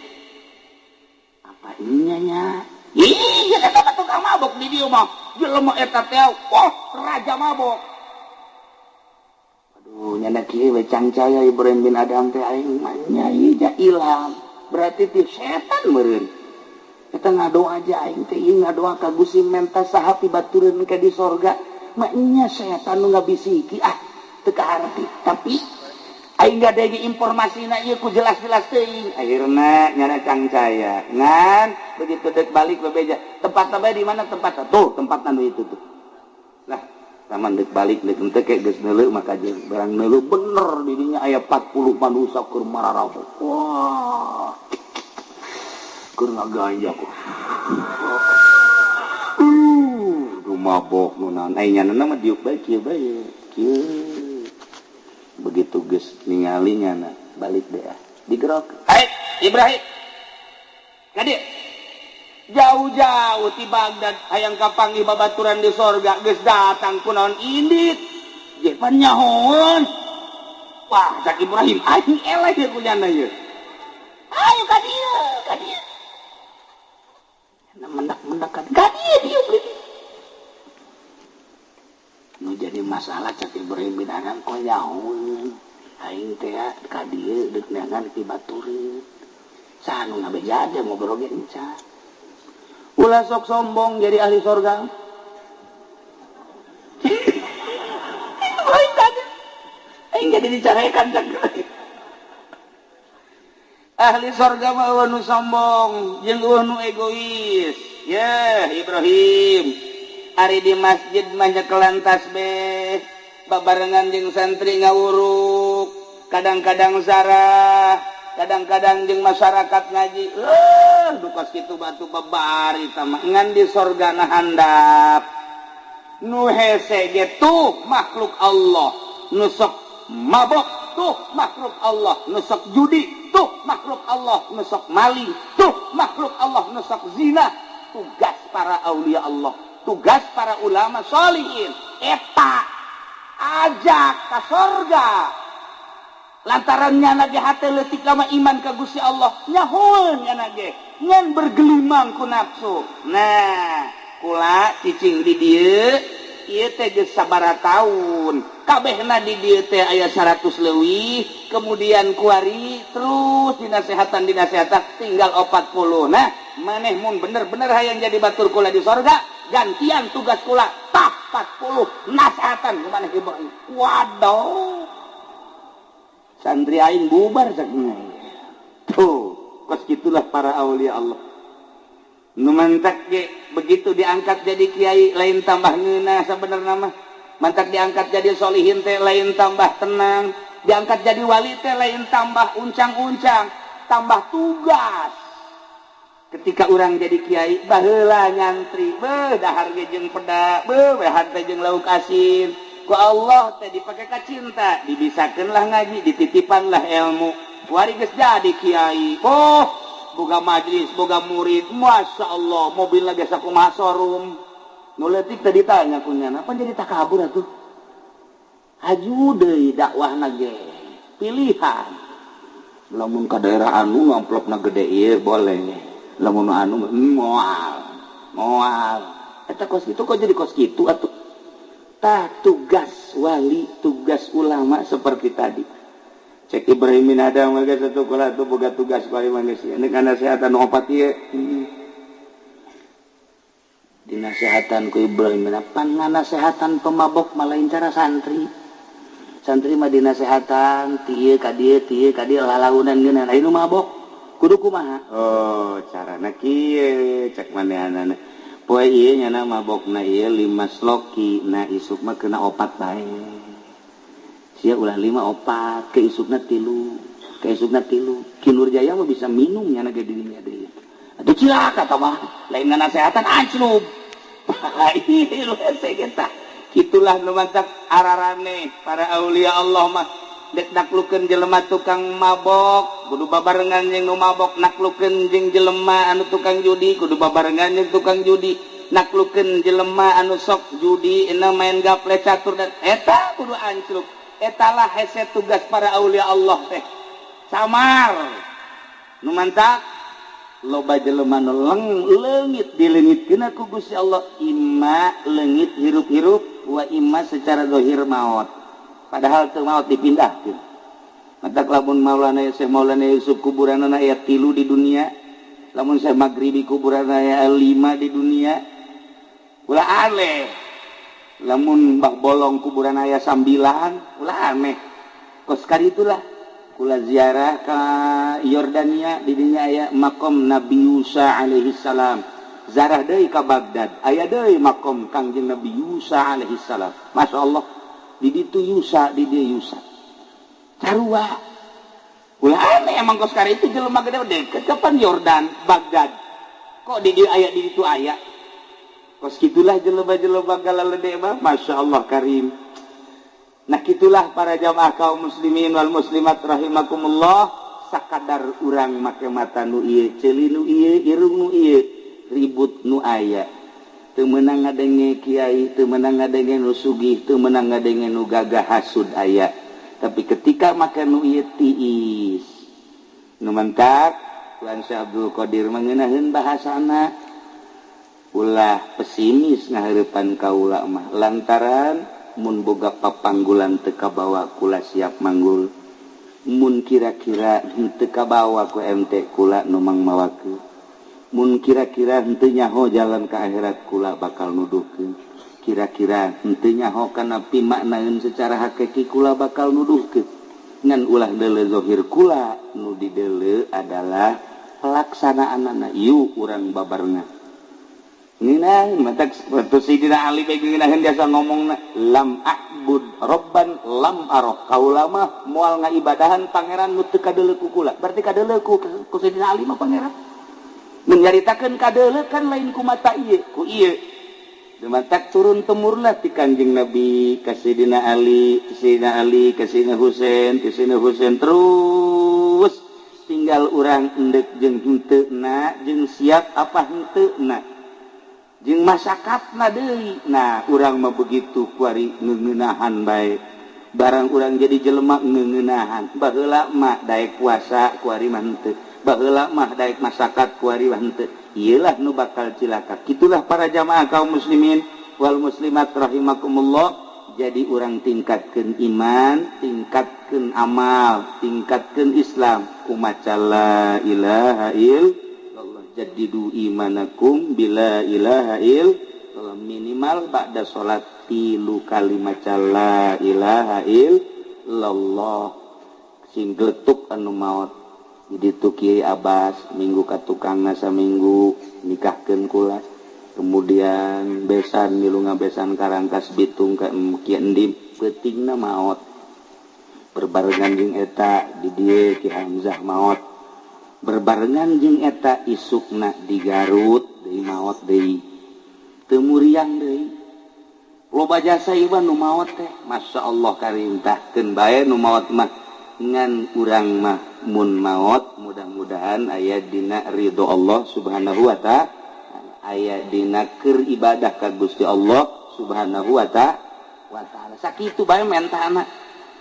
Apa inya nya? Ih, eta mah tukang mabok di dieu mah. Jelema eta teh, wah, raja mabok. Aduh, nyana kieu we cangcaya Ibrahim bin Adam teh aing mah nya ieu ilham. Berarti ti setan meureun. Eta ngadoa aja aing teh ieu ngadoa ka Gusti menta saha pibatureun ka di sorga. Maknya setan nu ngabisiki ah teu kaharti. Tapi aing gadege informasina ieu ku jelas-jelas teuing. Akhirna nyana cangcaya. Ngan begitu dek balik bebeja. Tempat bae di mana tempat? Tuh tempat anu itu tuh. Lah, taman dek balik dek henteu ke geus neuleuh maka jeung barang neuleuh bener di dinya aya 40 manusia keur mararabok. Wah. Keur ngaganja ku. Duh mabok nu naon ai nyana mah diuk bae kieu bae. Kieu. Begitu geus ningali nyana balik deh. Digerok. Hai Ibrahim. Ka dieu. Jauh-jauh ti Baghdad hayang kapanggih babaturan di sorga geus datang kunaon indit. Je pan nyahoeun. Wah, cak Ibrahim aing eleh ye kunyana ye. Ayo ka dieu, ka dieu. Mendak-mendak ka dieu dieu. Nu jadi masalah cak Ibrahim bin Adham kok nyahoeun. Aing teh ka dieu deuk neangan ti batureun. Saha nu ngabeja aja ngobrol ge encan. Ulah sok sombong jadi ahli sorga. Aing jadi dicarekan cak. Ahli sorga mah eueuh nu sombong jeung eueuh nu egois. Yeh Ibrahim, ari di masjid mah nyekelan tasbih, babarengan jeung santri ngawuruk, kadang-kadang zarah, kadang-kadang jeung masyarakat ngaji. Dukas kitu batu babari tama ngan di sorga na handap. Nu hese ge tuh makhluk Allah, nu sok mabok tuh makhluk Allah, nu sok judi tuh makhluk Allah, nu sok maling tuh makhluk Allah, nu sok zina. Tugas para aulia Allah, tugas para ulama sholihin eta ajak ka sorga. Lantaran nyana ge hate leutik lama iman ka Gusti Allah, nyahoeun nyana ge ngan bergelimang ku nafsu. Nah, kula cicing di dieu ieu teh geus sabaraha taun. Kabehna di dieu teh aya 100 leuwih, kemudian kuari terus dinasehatan tinggal 40. Nah, maneh mun bener-bener hayang jadi batur kula di sorga, gantian tugas kula tah 40 nasehatan ku maneh Ibrahim. Waduh. Santri aing bubar cak. Tuh, kos gitulah para aulia Allah. Nu mantak ge begitu diangkat jadi kiai lain tambah ngeunah sabenerna mah. Mantak diangkat jadi solihin teh lain tambah tenang, diangkat jadi wali teh lain tambah uncang-uncang, tambah tugas. Ketika orang jadi kiai baheula nyantri, beuh dahar ge jeung peda, beuh dahar teh jeung lauk asin. Ku Allah teh dipake ka cinta, dibisakeun lah ngaji, dititipan lah ilmu. Wari geus jadi kiai. Oh, boga majlis, boga murid, Masya Allah, mobil lagi sakumaha showroom. Nu leutik teh ditanya ku nyana, apa jadi takabur atuh? Haju deui dakwahna ge. Pilihan. Lamun ka daerah anu amplopna gede ieu boleh. Lamun anu moal. Moal. Eta kos kitu kok jadi kos kitu atuh? Tah tugas wali, tugas ulama seperti tadi. Cek Ibrahim bin Adham geus satu kula tuh boga tugas wali manusia. Ini kana sehatan opat ieu. Dinasehatan ku Ibrahim bin Adham, nganasehatan pemabok malain cara santri. Santri mah dinasehatan ti ieu ka dieu, ti ieu ka dieu lalaunan ngeunah. Anu mabok kudu kumaha? Oh, carana kieu cek manehanana. Poe ieu nyana mabokna ieu 5 sloki, nah isuk mah kena 4 bae. Sia ulah 5 4, ke isukna 3, ke isukna 3. Ki Nurjaya mah bisa minum nyana ge dirinya deui. Atuh cilaka tah mah, lain nasehatan anclub. Ieu hese kita. Kitulah nu mantak ararane para aulia Allah mah dek naklukeun jelema tukang mabok, kudu babarengan jeung nu mabok, naklukeun jeung jelema anu tukang judi, kudu babarengan jeung tukang judi, naklukeun jelema anu sok judi, ena main gaple catur dan eta kudu anclub. Etalah hese tugas para aulia Allah teh. Samar. Nu mantak loba jelema nu leungit dileungitkeun ku Gusti Allah, imma leungit hirup-hirup wa imma secara zahir maot. Padahal teu maot dipindahkeun. Mantak lamun Maulana Syekh Maulana Yusuf kuburanana aya 3 di dunia, lamun Syekh Maghribi kuburanana aya 5 di dunia. Ulah aneh. Lamun Mbah Bolong kuburan aya 9, ulah aneh. Kos karitulah kula ziarah ka Yordania, di dinya aya makom Nabi Yusa alaihi salam. Zarah deui ka Baghdad, aya deui makom Kangjeng Nabi Yusa alaihi salam. Masya Allah, di ditu Yusa, di dieu Yusa. Sarua. Ulah aneh emang kos kari itu jelema gede deket kapan Yordan, Baghdad. Kok di dieu aya, di ditu aya. Kos kitulah jelema-jelema galalede mah, Masya Allah karim. Nah kitulah para jamaah kaum muslimin wal muslimat rahimakumullah. Sakadar urang make mata nu ieu, ceuli nu ieu, irung nu ieu, ribut nu aya. Teu meunang ngadenge kiai, teu meunang ngadenge nu sugih, teu meunang ngadenge nu gagah, hasud aya. Tapi ketika make nu ieu tiis. Nu mentak Tuan Syekh Abdul Qadir mengenaheun bahasana ulah pesimis ngaheurepan kaula mah, lantaran mun boga papanggulan teu kabawa kula siap manggul, mun kira-kira henteu kabawa ku MT kula nu mangmawakeun, mun kira-kira henteu nyaho jalan ka akhirat kula bakal nuduhkeun, kira-kira henteu nyaho kana pimaknaeun secara hakiki kula bakal nuduhkeun. Ngan ulah deuleu zahir kula, nu dideuleu adalah pelaksanaanana. Yuk urang babarengan. Ngeunah matak Sayyidina Ali bae ngeunaheun biasa ngomongna lam a'bud robban lam aroh, kaula mah moal ngaibadahan pangeran nu teu kadeuleu ku kula. Berarti kadeuleu ku Sayyidina Ali mah pangeran. Mun nyaritakeun kadeuleu kan lain ku mata ieu, ku ieu. Matak turun temurna ti Kanjeng Nabi ka Sayyidina Ali, Sayyidina Ali ka Sayyidina Husain, ti Sayyidina Husain terus tinggal urang endek jeung henteu na, jeung siap apa henteu na, jeung masakatna deui. Nah, urang mah begitu kuari ngeunahan bae. Barang urang jadi jelema ngeunahan. Baheula mah daek puasa kuari mah henteu. Baheula mah daek masakat kuari mah henteu. Ieulah nu bakal cilaka. Kitulah para jamaah kaum muslimin wal muslimat rahimakumullah. Jadi urang tingkatkeun iman, tingkatkeun amal, tingkatkeun Islam. Kumaca la ilaha illallah. Jadidu imanakum bila ilaha illallah. Minimal ba'da salat 3 kali maca la ilaha illallah. Sing geletuk anu maot. Jadi tu Kiai Abbas minggu ka tukangna saminggu nikahkeun kula. Kemudian besan milu ngabesan Karangkas Bitung ka Ki Endim, peutingna maot. Berbarengan jeung eta di dieu Ki Hamzah maot. Berbarengan jeung eta isukna di Garut deui maot deui. Teu muriang deui. Loba jasa ieu nu maot teh, masyaallah karintahkeun bae nu maot mah. Ngan urang mah mun maot mudah-mudahan aya dina ridho Allah Subhanahu wa ta'ala, aya dina keur ibadah ka Gusti Allah Subhanahu wa ta'ala. Sakitu bae mentana.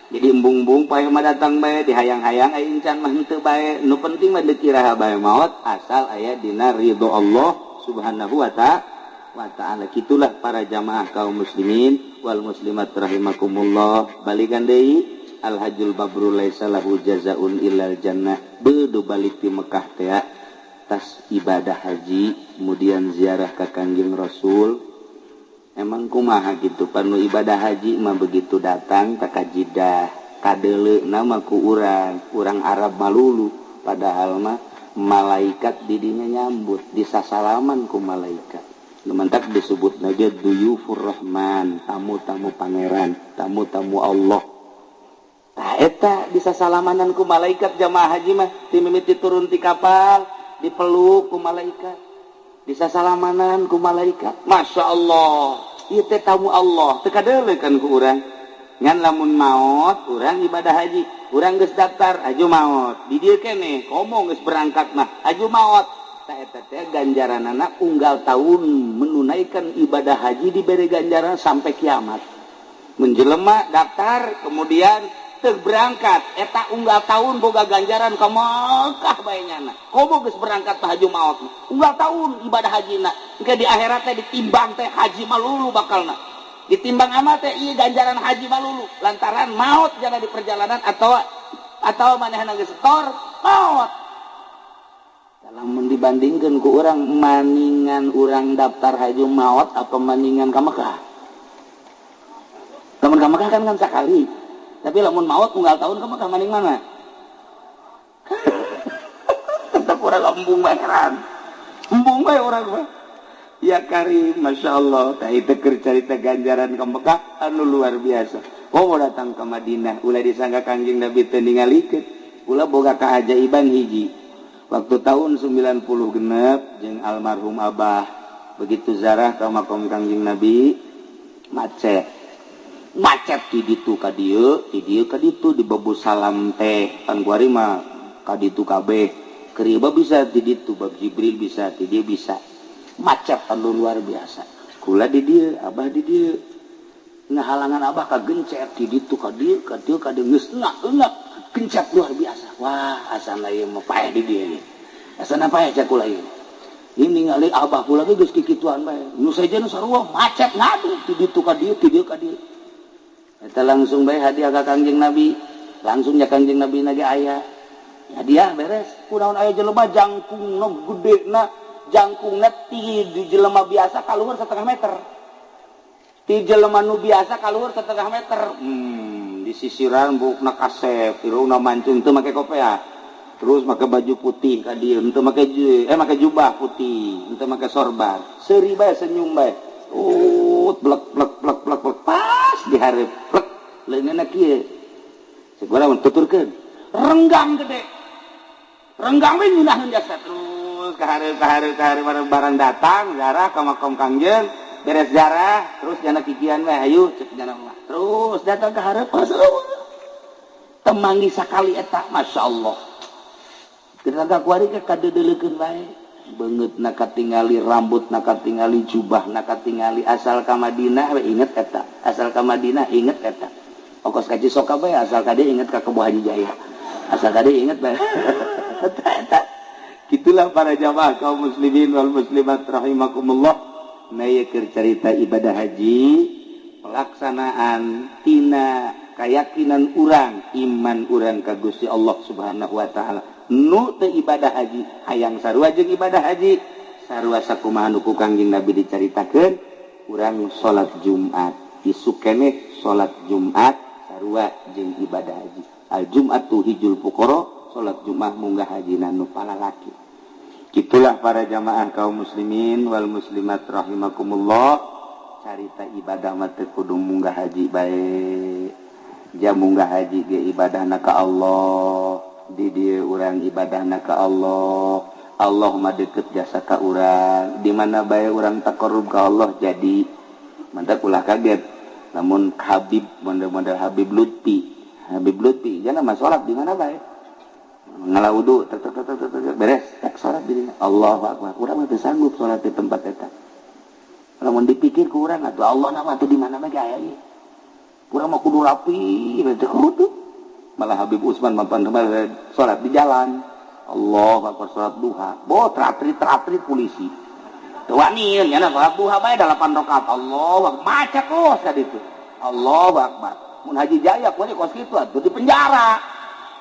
Jadi embung-embung pae mah datang bae dihayang-hayang aya encan mah henteu bae. Nu penting mah deuk iraha bae maot asal aya dina ridho Allah Subhanahu wa ta'ala. Kitulah para jamaah kaum muslimin wal muslimat rahimakumullah. Balikan deui Al-Hajjul Mabrur laisa lahu jazaun illal jannah. Beudu balik ti Mekah teh tas ibadah haji, kemudian ziarah ka Kangjeng Rasul. Emang kumaha gitu panu ibadah haji mah begitu datang ka Jidah, kadeuleuna mah ku urang Arab malulu, padahal mah malaikat didinya nyambut, disasalaman ku malaikat. Lumantak disebut lagi duyufur rahman, tamu-tamu pangeran, tamu-tamu Allah. Tah eta disasalamanan ku malaikat jamaah haji mah ti mimiti turun ti kapal dipeluk ku malaikat, disasalamanan ku malaikat. Masya Allah, ieu teh tamu Allah, teu kadeuleu kan ku urang. Ngan lamun maot urang ibadah haji, urang geus daftar aju maot. Di dieu keneh komo geus berangkat mah aju maot. Tah eta teh ganjaranana unggal tahun menunaikan ibadah haji diberi ganjaran sampai kiamat. Menjelema daftar kemudian berangkat eta unggal tahun boga ganjaran ka Mekah bae nyana. Komo geus berangkat tah haji maot. Unggal tahun ibadah hajina. Engke di akhirat teh ditimbang teh haji malulu bakalna. Ditimbang amal teh ieu ganjaran haji malulu lantaran maot jana di perjalanan atau manehna geus setor maot. Lamun dibandingkeun ku urang maningan urang daftar haji maot apa maningan ka Mekah? Lamun ka Mekah kan sakali. Tapi lamun maot unggal tahun ka Mekah maning mana? Tetep urang embung bae heran. Embung bae urang mah. Ya karim, Masya Allah. Tah itu keur carita ganjaran ka Mekah anu luar biasa. Oh datang ke Madinah, ulah disangka Kangjeng Nabi teu ningalikeun. Ulah boga kaajaiban hiji. Waktu tahun 90 genep jeung almarhum Abah begitu zarah ka makom Kangjeng Nabi macet. Macet di ditu ka dieu, di dieu ka ditu di Babu Salam teh pan kuari mah Ka ditu kabeh. Keur bisa ti ditu, bab Jibril bisa, ti dieu bisa. Macet anu luar biasa. Kula di dieu, abah di dieu. Ngahalangan abah ka gencet ti ditu ka dieu, ka dieu ka dieu geus enak gencet luar biasa. Wah, asana ieu mah paeh di dieu ieu. Asana paeh cek kula ieu. Ini ningali abah kula ge geus kikituan bae. Nu sejen sarua macet ngadu ti ditu ka dieu, ti dieu ka dieu. Eta langsung bae hadiah ka Kangjeng Nabi. Langsung nya Kangjeng Nabi na ge aya. Hadiah beres. Kunaon aya jelema jangkungna gedena, jangkungna ti di jelema biasa kaluhur 1,5 meter. Ti jelema nu biasa kaluhur 1,5 meter. Disisiran buukna kasep, irungna mancung teu make kopea. Terus make baju putih ka dieu, henteu make make jubah putih, henteu make sorban. Seuri bae senyum bae. Blek blek blek blek blek pas dihareup plek leungeunna kieu. Segala mun tuturkeun. Renggang gede. Renggang we nyunaheun jasa terus ka hareup ka hareup ka hareup barang datang ziarah ka makom Kangjeng, beres ziarah terus jana kikian we hayu cek jana mah. Terus datang ka hareup temanggi sakali eta masyaallah. Kita kuari ke kadeudeulekeun bae. Beungeut na katingali, rambut na katingali, jubah na katingali, asal ka Madinah we inget eta, asal ka Madinah inget eta. Ongkos ka Cisoka bae asal ka dieu inget ka Kebo Haji Jaya. Asal ka dieu inget bae. Eta eta. Kitulah para jamaah kaum muslimin wal muslimat rahimakumullah. Na ieu keur carita ibadah haji, pelaksanaan tina keyakinan urang, iman urang ka Gusti Allah Subhanahu wa taala. Nu teu ibadah haji hayang sarua jeung ibadah haji sarua sakumaha nu ku Kangjeng Nabi dicaritakeun urang salat Jumat isuk keneh salat Jumat sarua jeung ibadah haji. Al Jum'atu hijul fuqara, salat Jumat munggah hajina nu palalaki. Itulah para jamaah kaum muslimin wal muslimat rahimakumullah, carita ibadah mah teu kudu munggah haji bae. Jam munggah haji ge ibadahna ka Allah. Di dieu urang ibadahna ka Allah. Allah mah deket jasa ka urang. Di mana bae urang taqarrub ka Allah jadi mantap ulah kaget. Namun Habib model-model Habib Lutfi, Habib Lutfi jangan mah salat di mana bae. Ngala wudu tek tek tek tek beres tek salat di dinya. Allahu akbar. Urang mah teu sanggup salat di tempat eta. Lamun dipikir ku urang atuh Allah na mah teu di mana bae aya ieu. Urang mah kudu rapi, teu kudu. Malah Habib Usman mampan salat di jalan. Allah akbar salat duha. Bo tratri-tratri polisi. Teu wani nya salat duha bae 8 rakaat. Allah macet los ka ditu. Allahu akbar. Mun Haji Jaya kuari kos kitu atuh di penjara.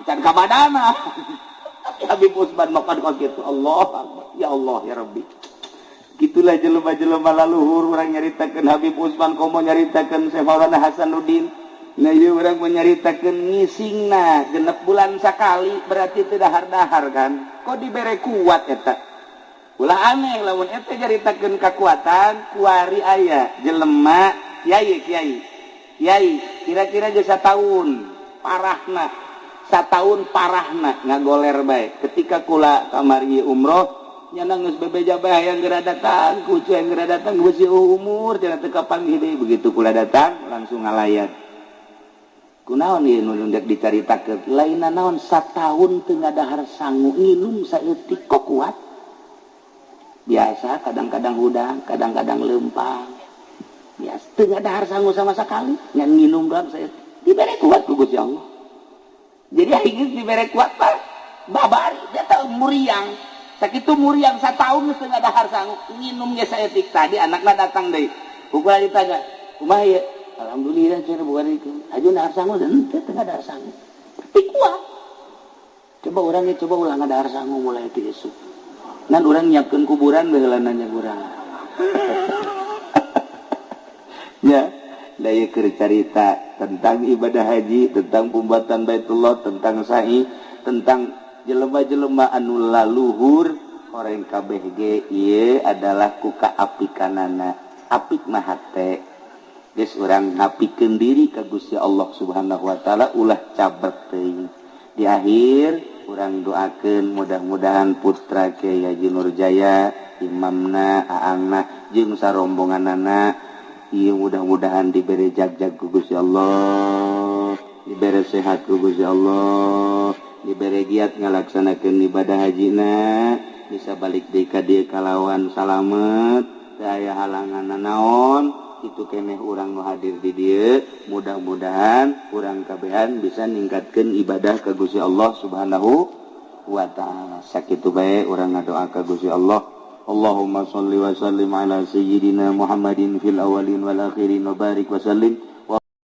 Can ka badana. Tapi Habib Usman mapan kos kitu. Allah akbar. Ya Allah ya Rabbi. Gitulah jelema-jelema laluhur urang nyaritakeun Habib Usman komo nyaritakeun Syekh Maulana Hasanuddin. Nah ieu urang menyaritakeun ngisingna genep bulan sakali berarti teu dahar-dahar kan. Kok dibere kuat eta? Ulah aneh lamun eta nyaritakeun kakuatan kuari aya jelema kiai kiai. Kiai kira-kira geus sataun parahna. Sataun parahna ngagoler bae. Ketika kula kamari umroh nyana geus bebeja bae hayang geura datang, kucu hayang geura datang geus umur cenah teu kapanggih deui. Begitu kula datang langsung ngalayat. Kunaon ieu nu ndek dicaritakeun lainna naon sataun teu ngadahar sangu nginum saeutik kok kuat. Biasa kadang-kadang hudang, kadang-kadang leumpang. Biasa teu ngadahar sangu sama sekali, ngan nginum doang saeutik. Dibere kuat ku Gusti Allah. Jadi aing dibere kuat mah babari dia teu muriang. Sakitu muriang sataun geus teu ngadahar sangu nginum ge saeutik. Tadi anakna datang deui. Ku kula ditanya, "Kumaha ieu?" Alhamdulillah cenah bukan itu. Aju dahar sangu henteu teu ngadahar sangu. Tapi kuat. Coba urang ge coba ulah ngadahar sangu mulai ti esuk. Ngan urang nyiapkeun kuburan baheula nanya urang. Ya, da ieu keur carita tentang ibadah haji, tentang pembuatan Baitullah, tentang sa'i, tentang jelema-jelema anu laluhur horeng kabeh ge ieu adalah ku kaapikanana. Apik mah hate. Geus urang ngapikeun diri ka Gusti Allah Subhanahu wa taala ulah cabrek teuing. Di akhir urang doakeun mudah-mudahan putra Kiai Haji Nurjaya, imamna, aangna jeung sarombonganana ieu mudah-mudahan dibere jag-jag ku Gusti Allah, dibere sehat ku Gusti Allah, Dibere giat ngalaksanakeun ibadah hajina, bisa balik deui ka dieu kalawan salamet, teu aya halangan nanaon. Itu keneh urang nu hadir di dieu, mudah-mudahan urang kabehan bisa ningkatkeun ibadah ka Gusti Allah Subhanahu wa ta'ala. Sakitu bae urang ngadoa ka Gusti Allah. Allahumma shalli wa sallim ala sayyidina Muhammadin fil awwalin wal akhirin wa barik wa sallim.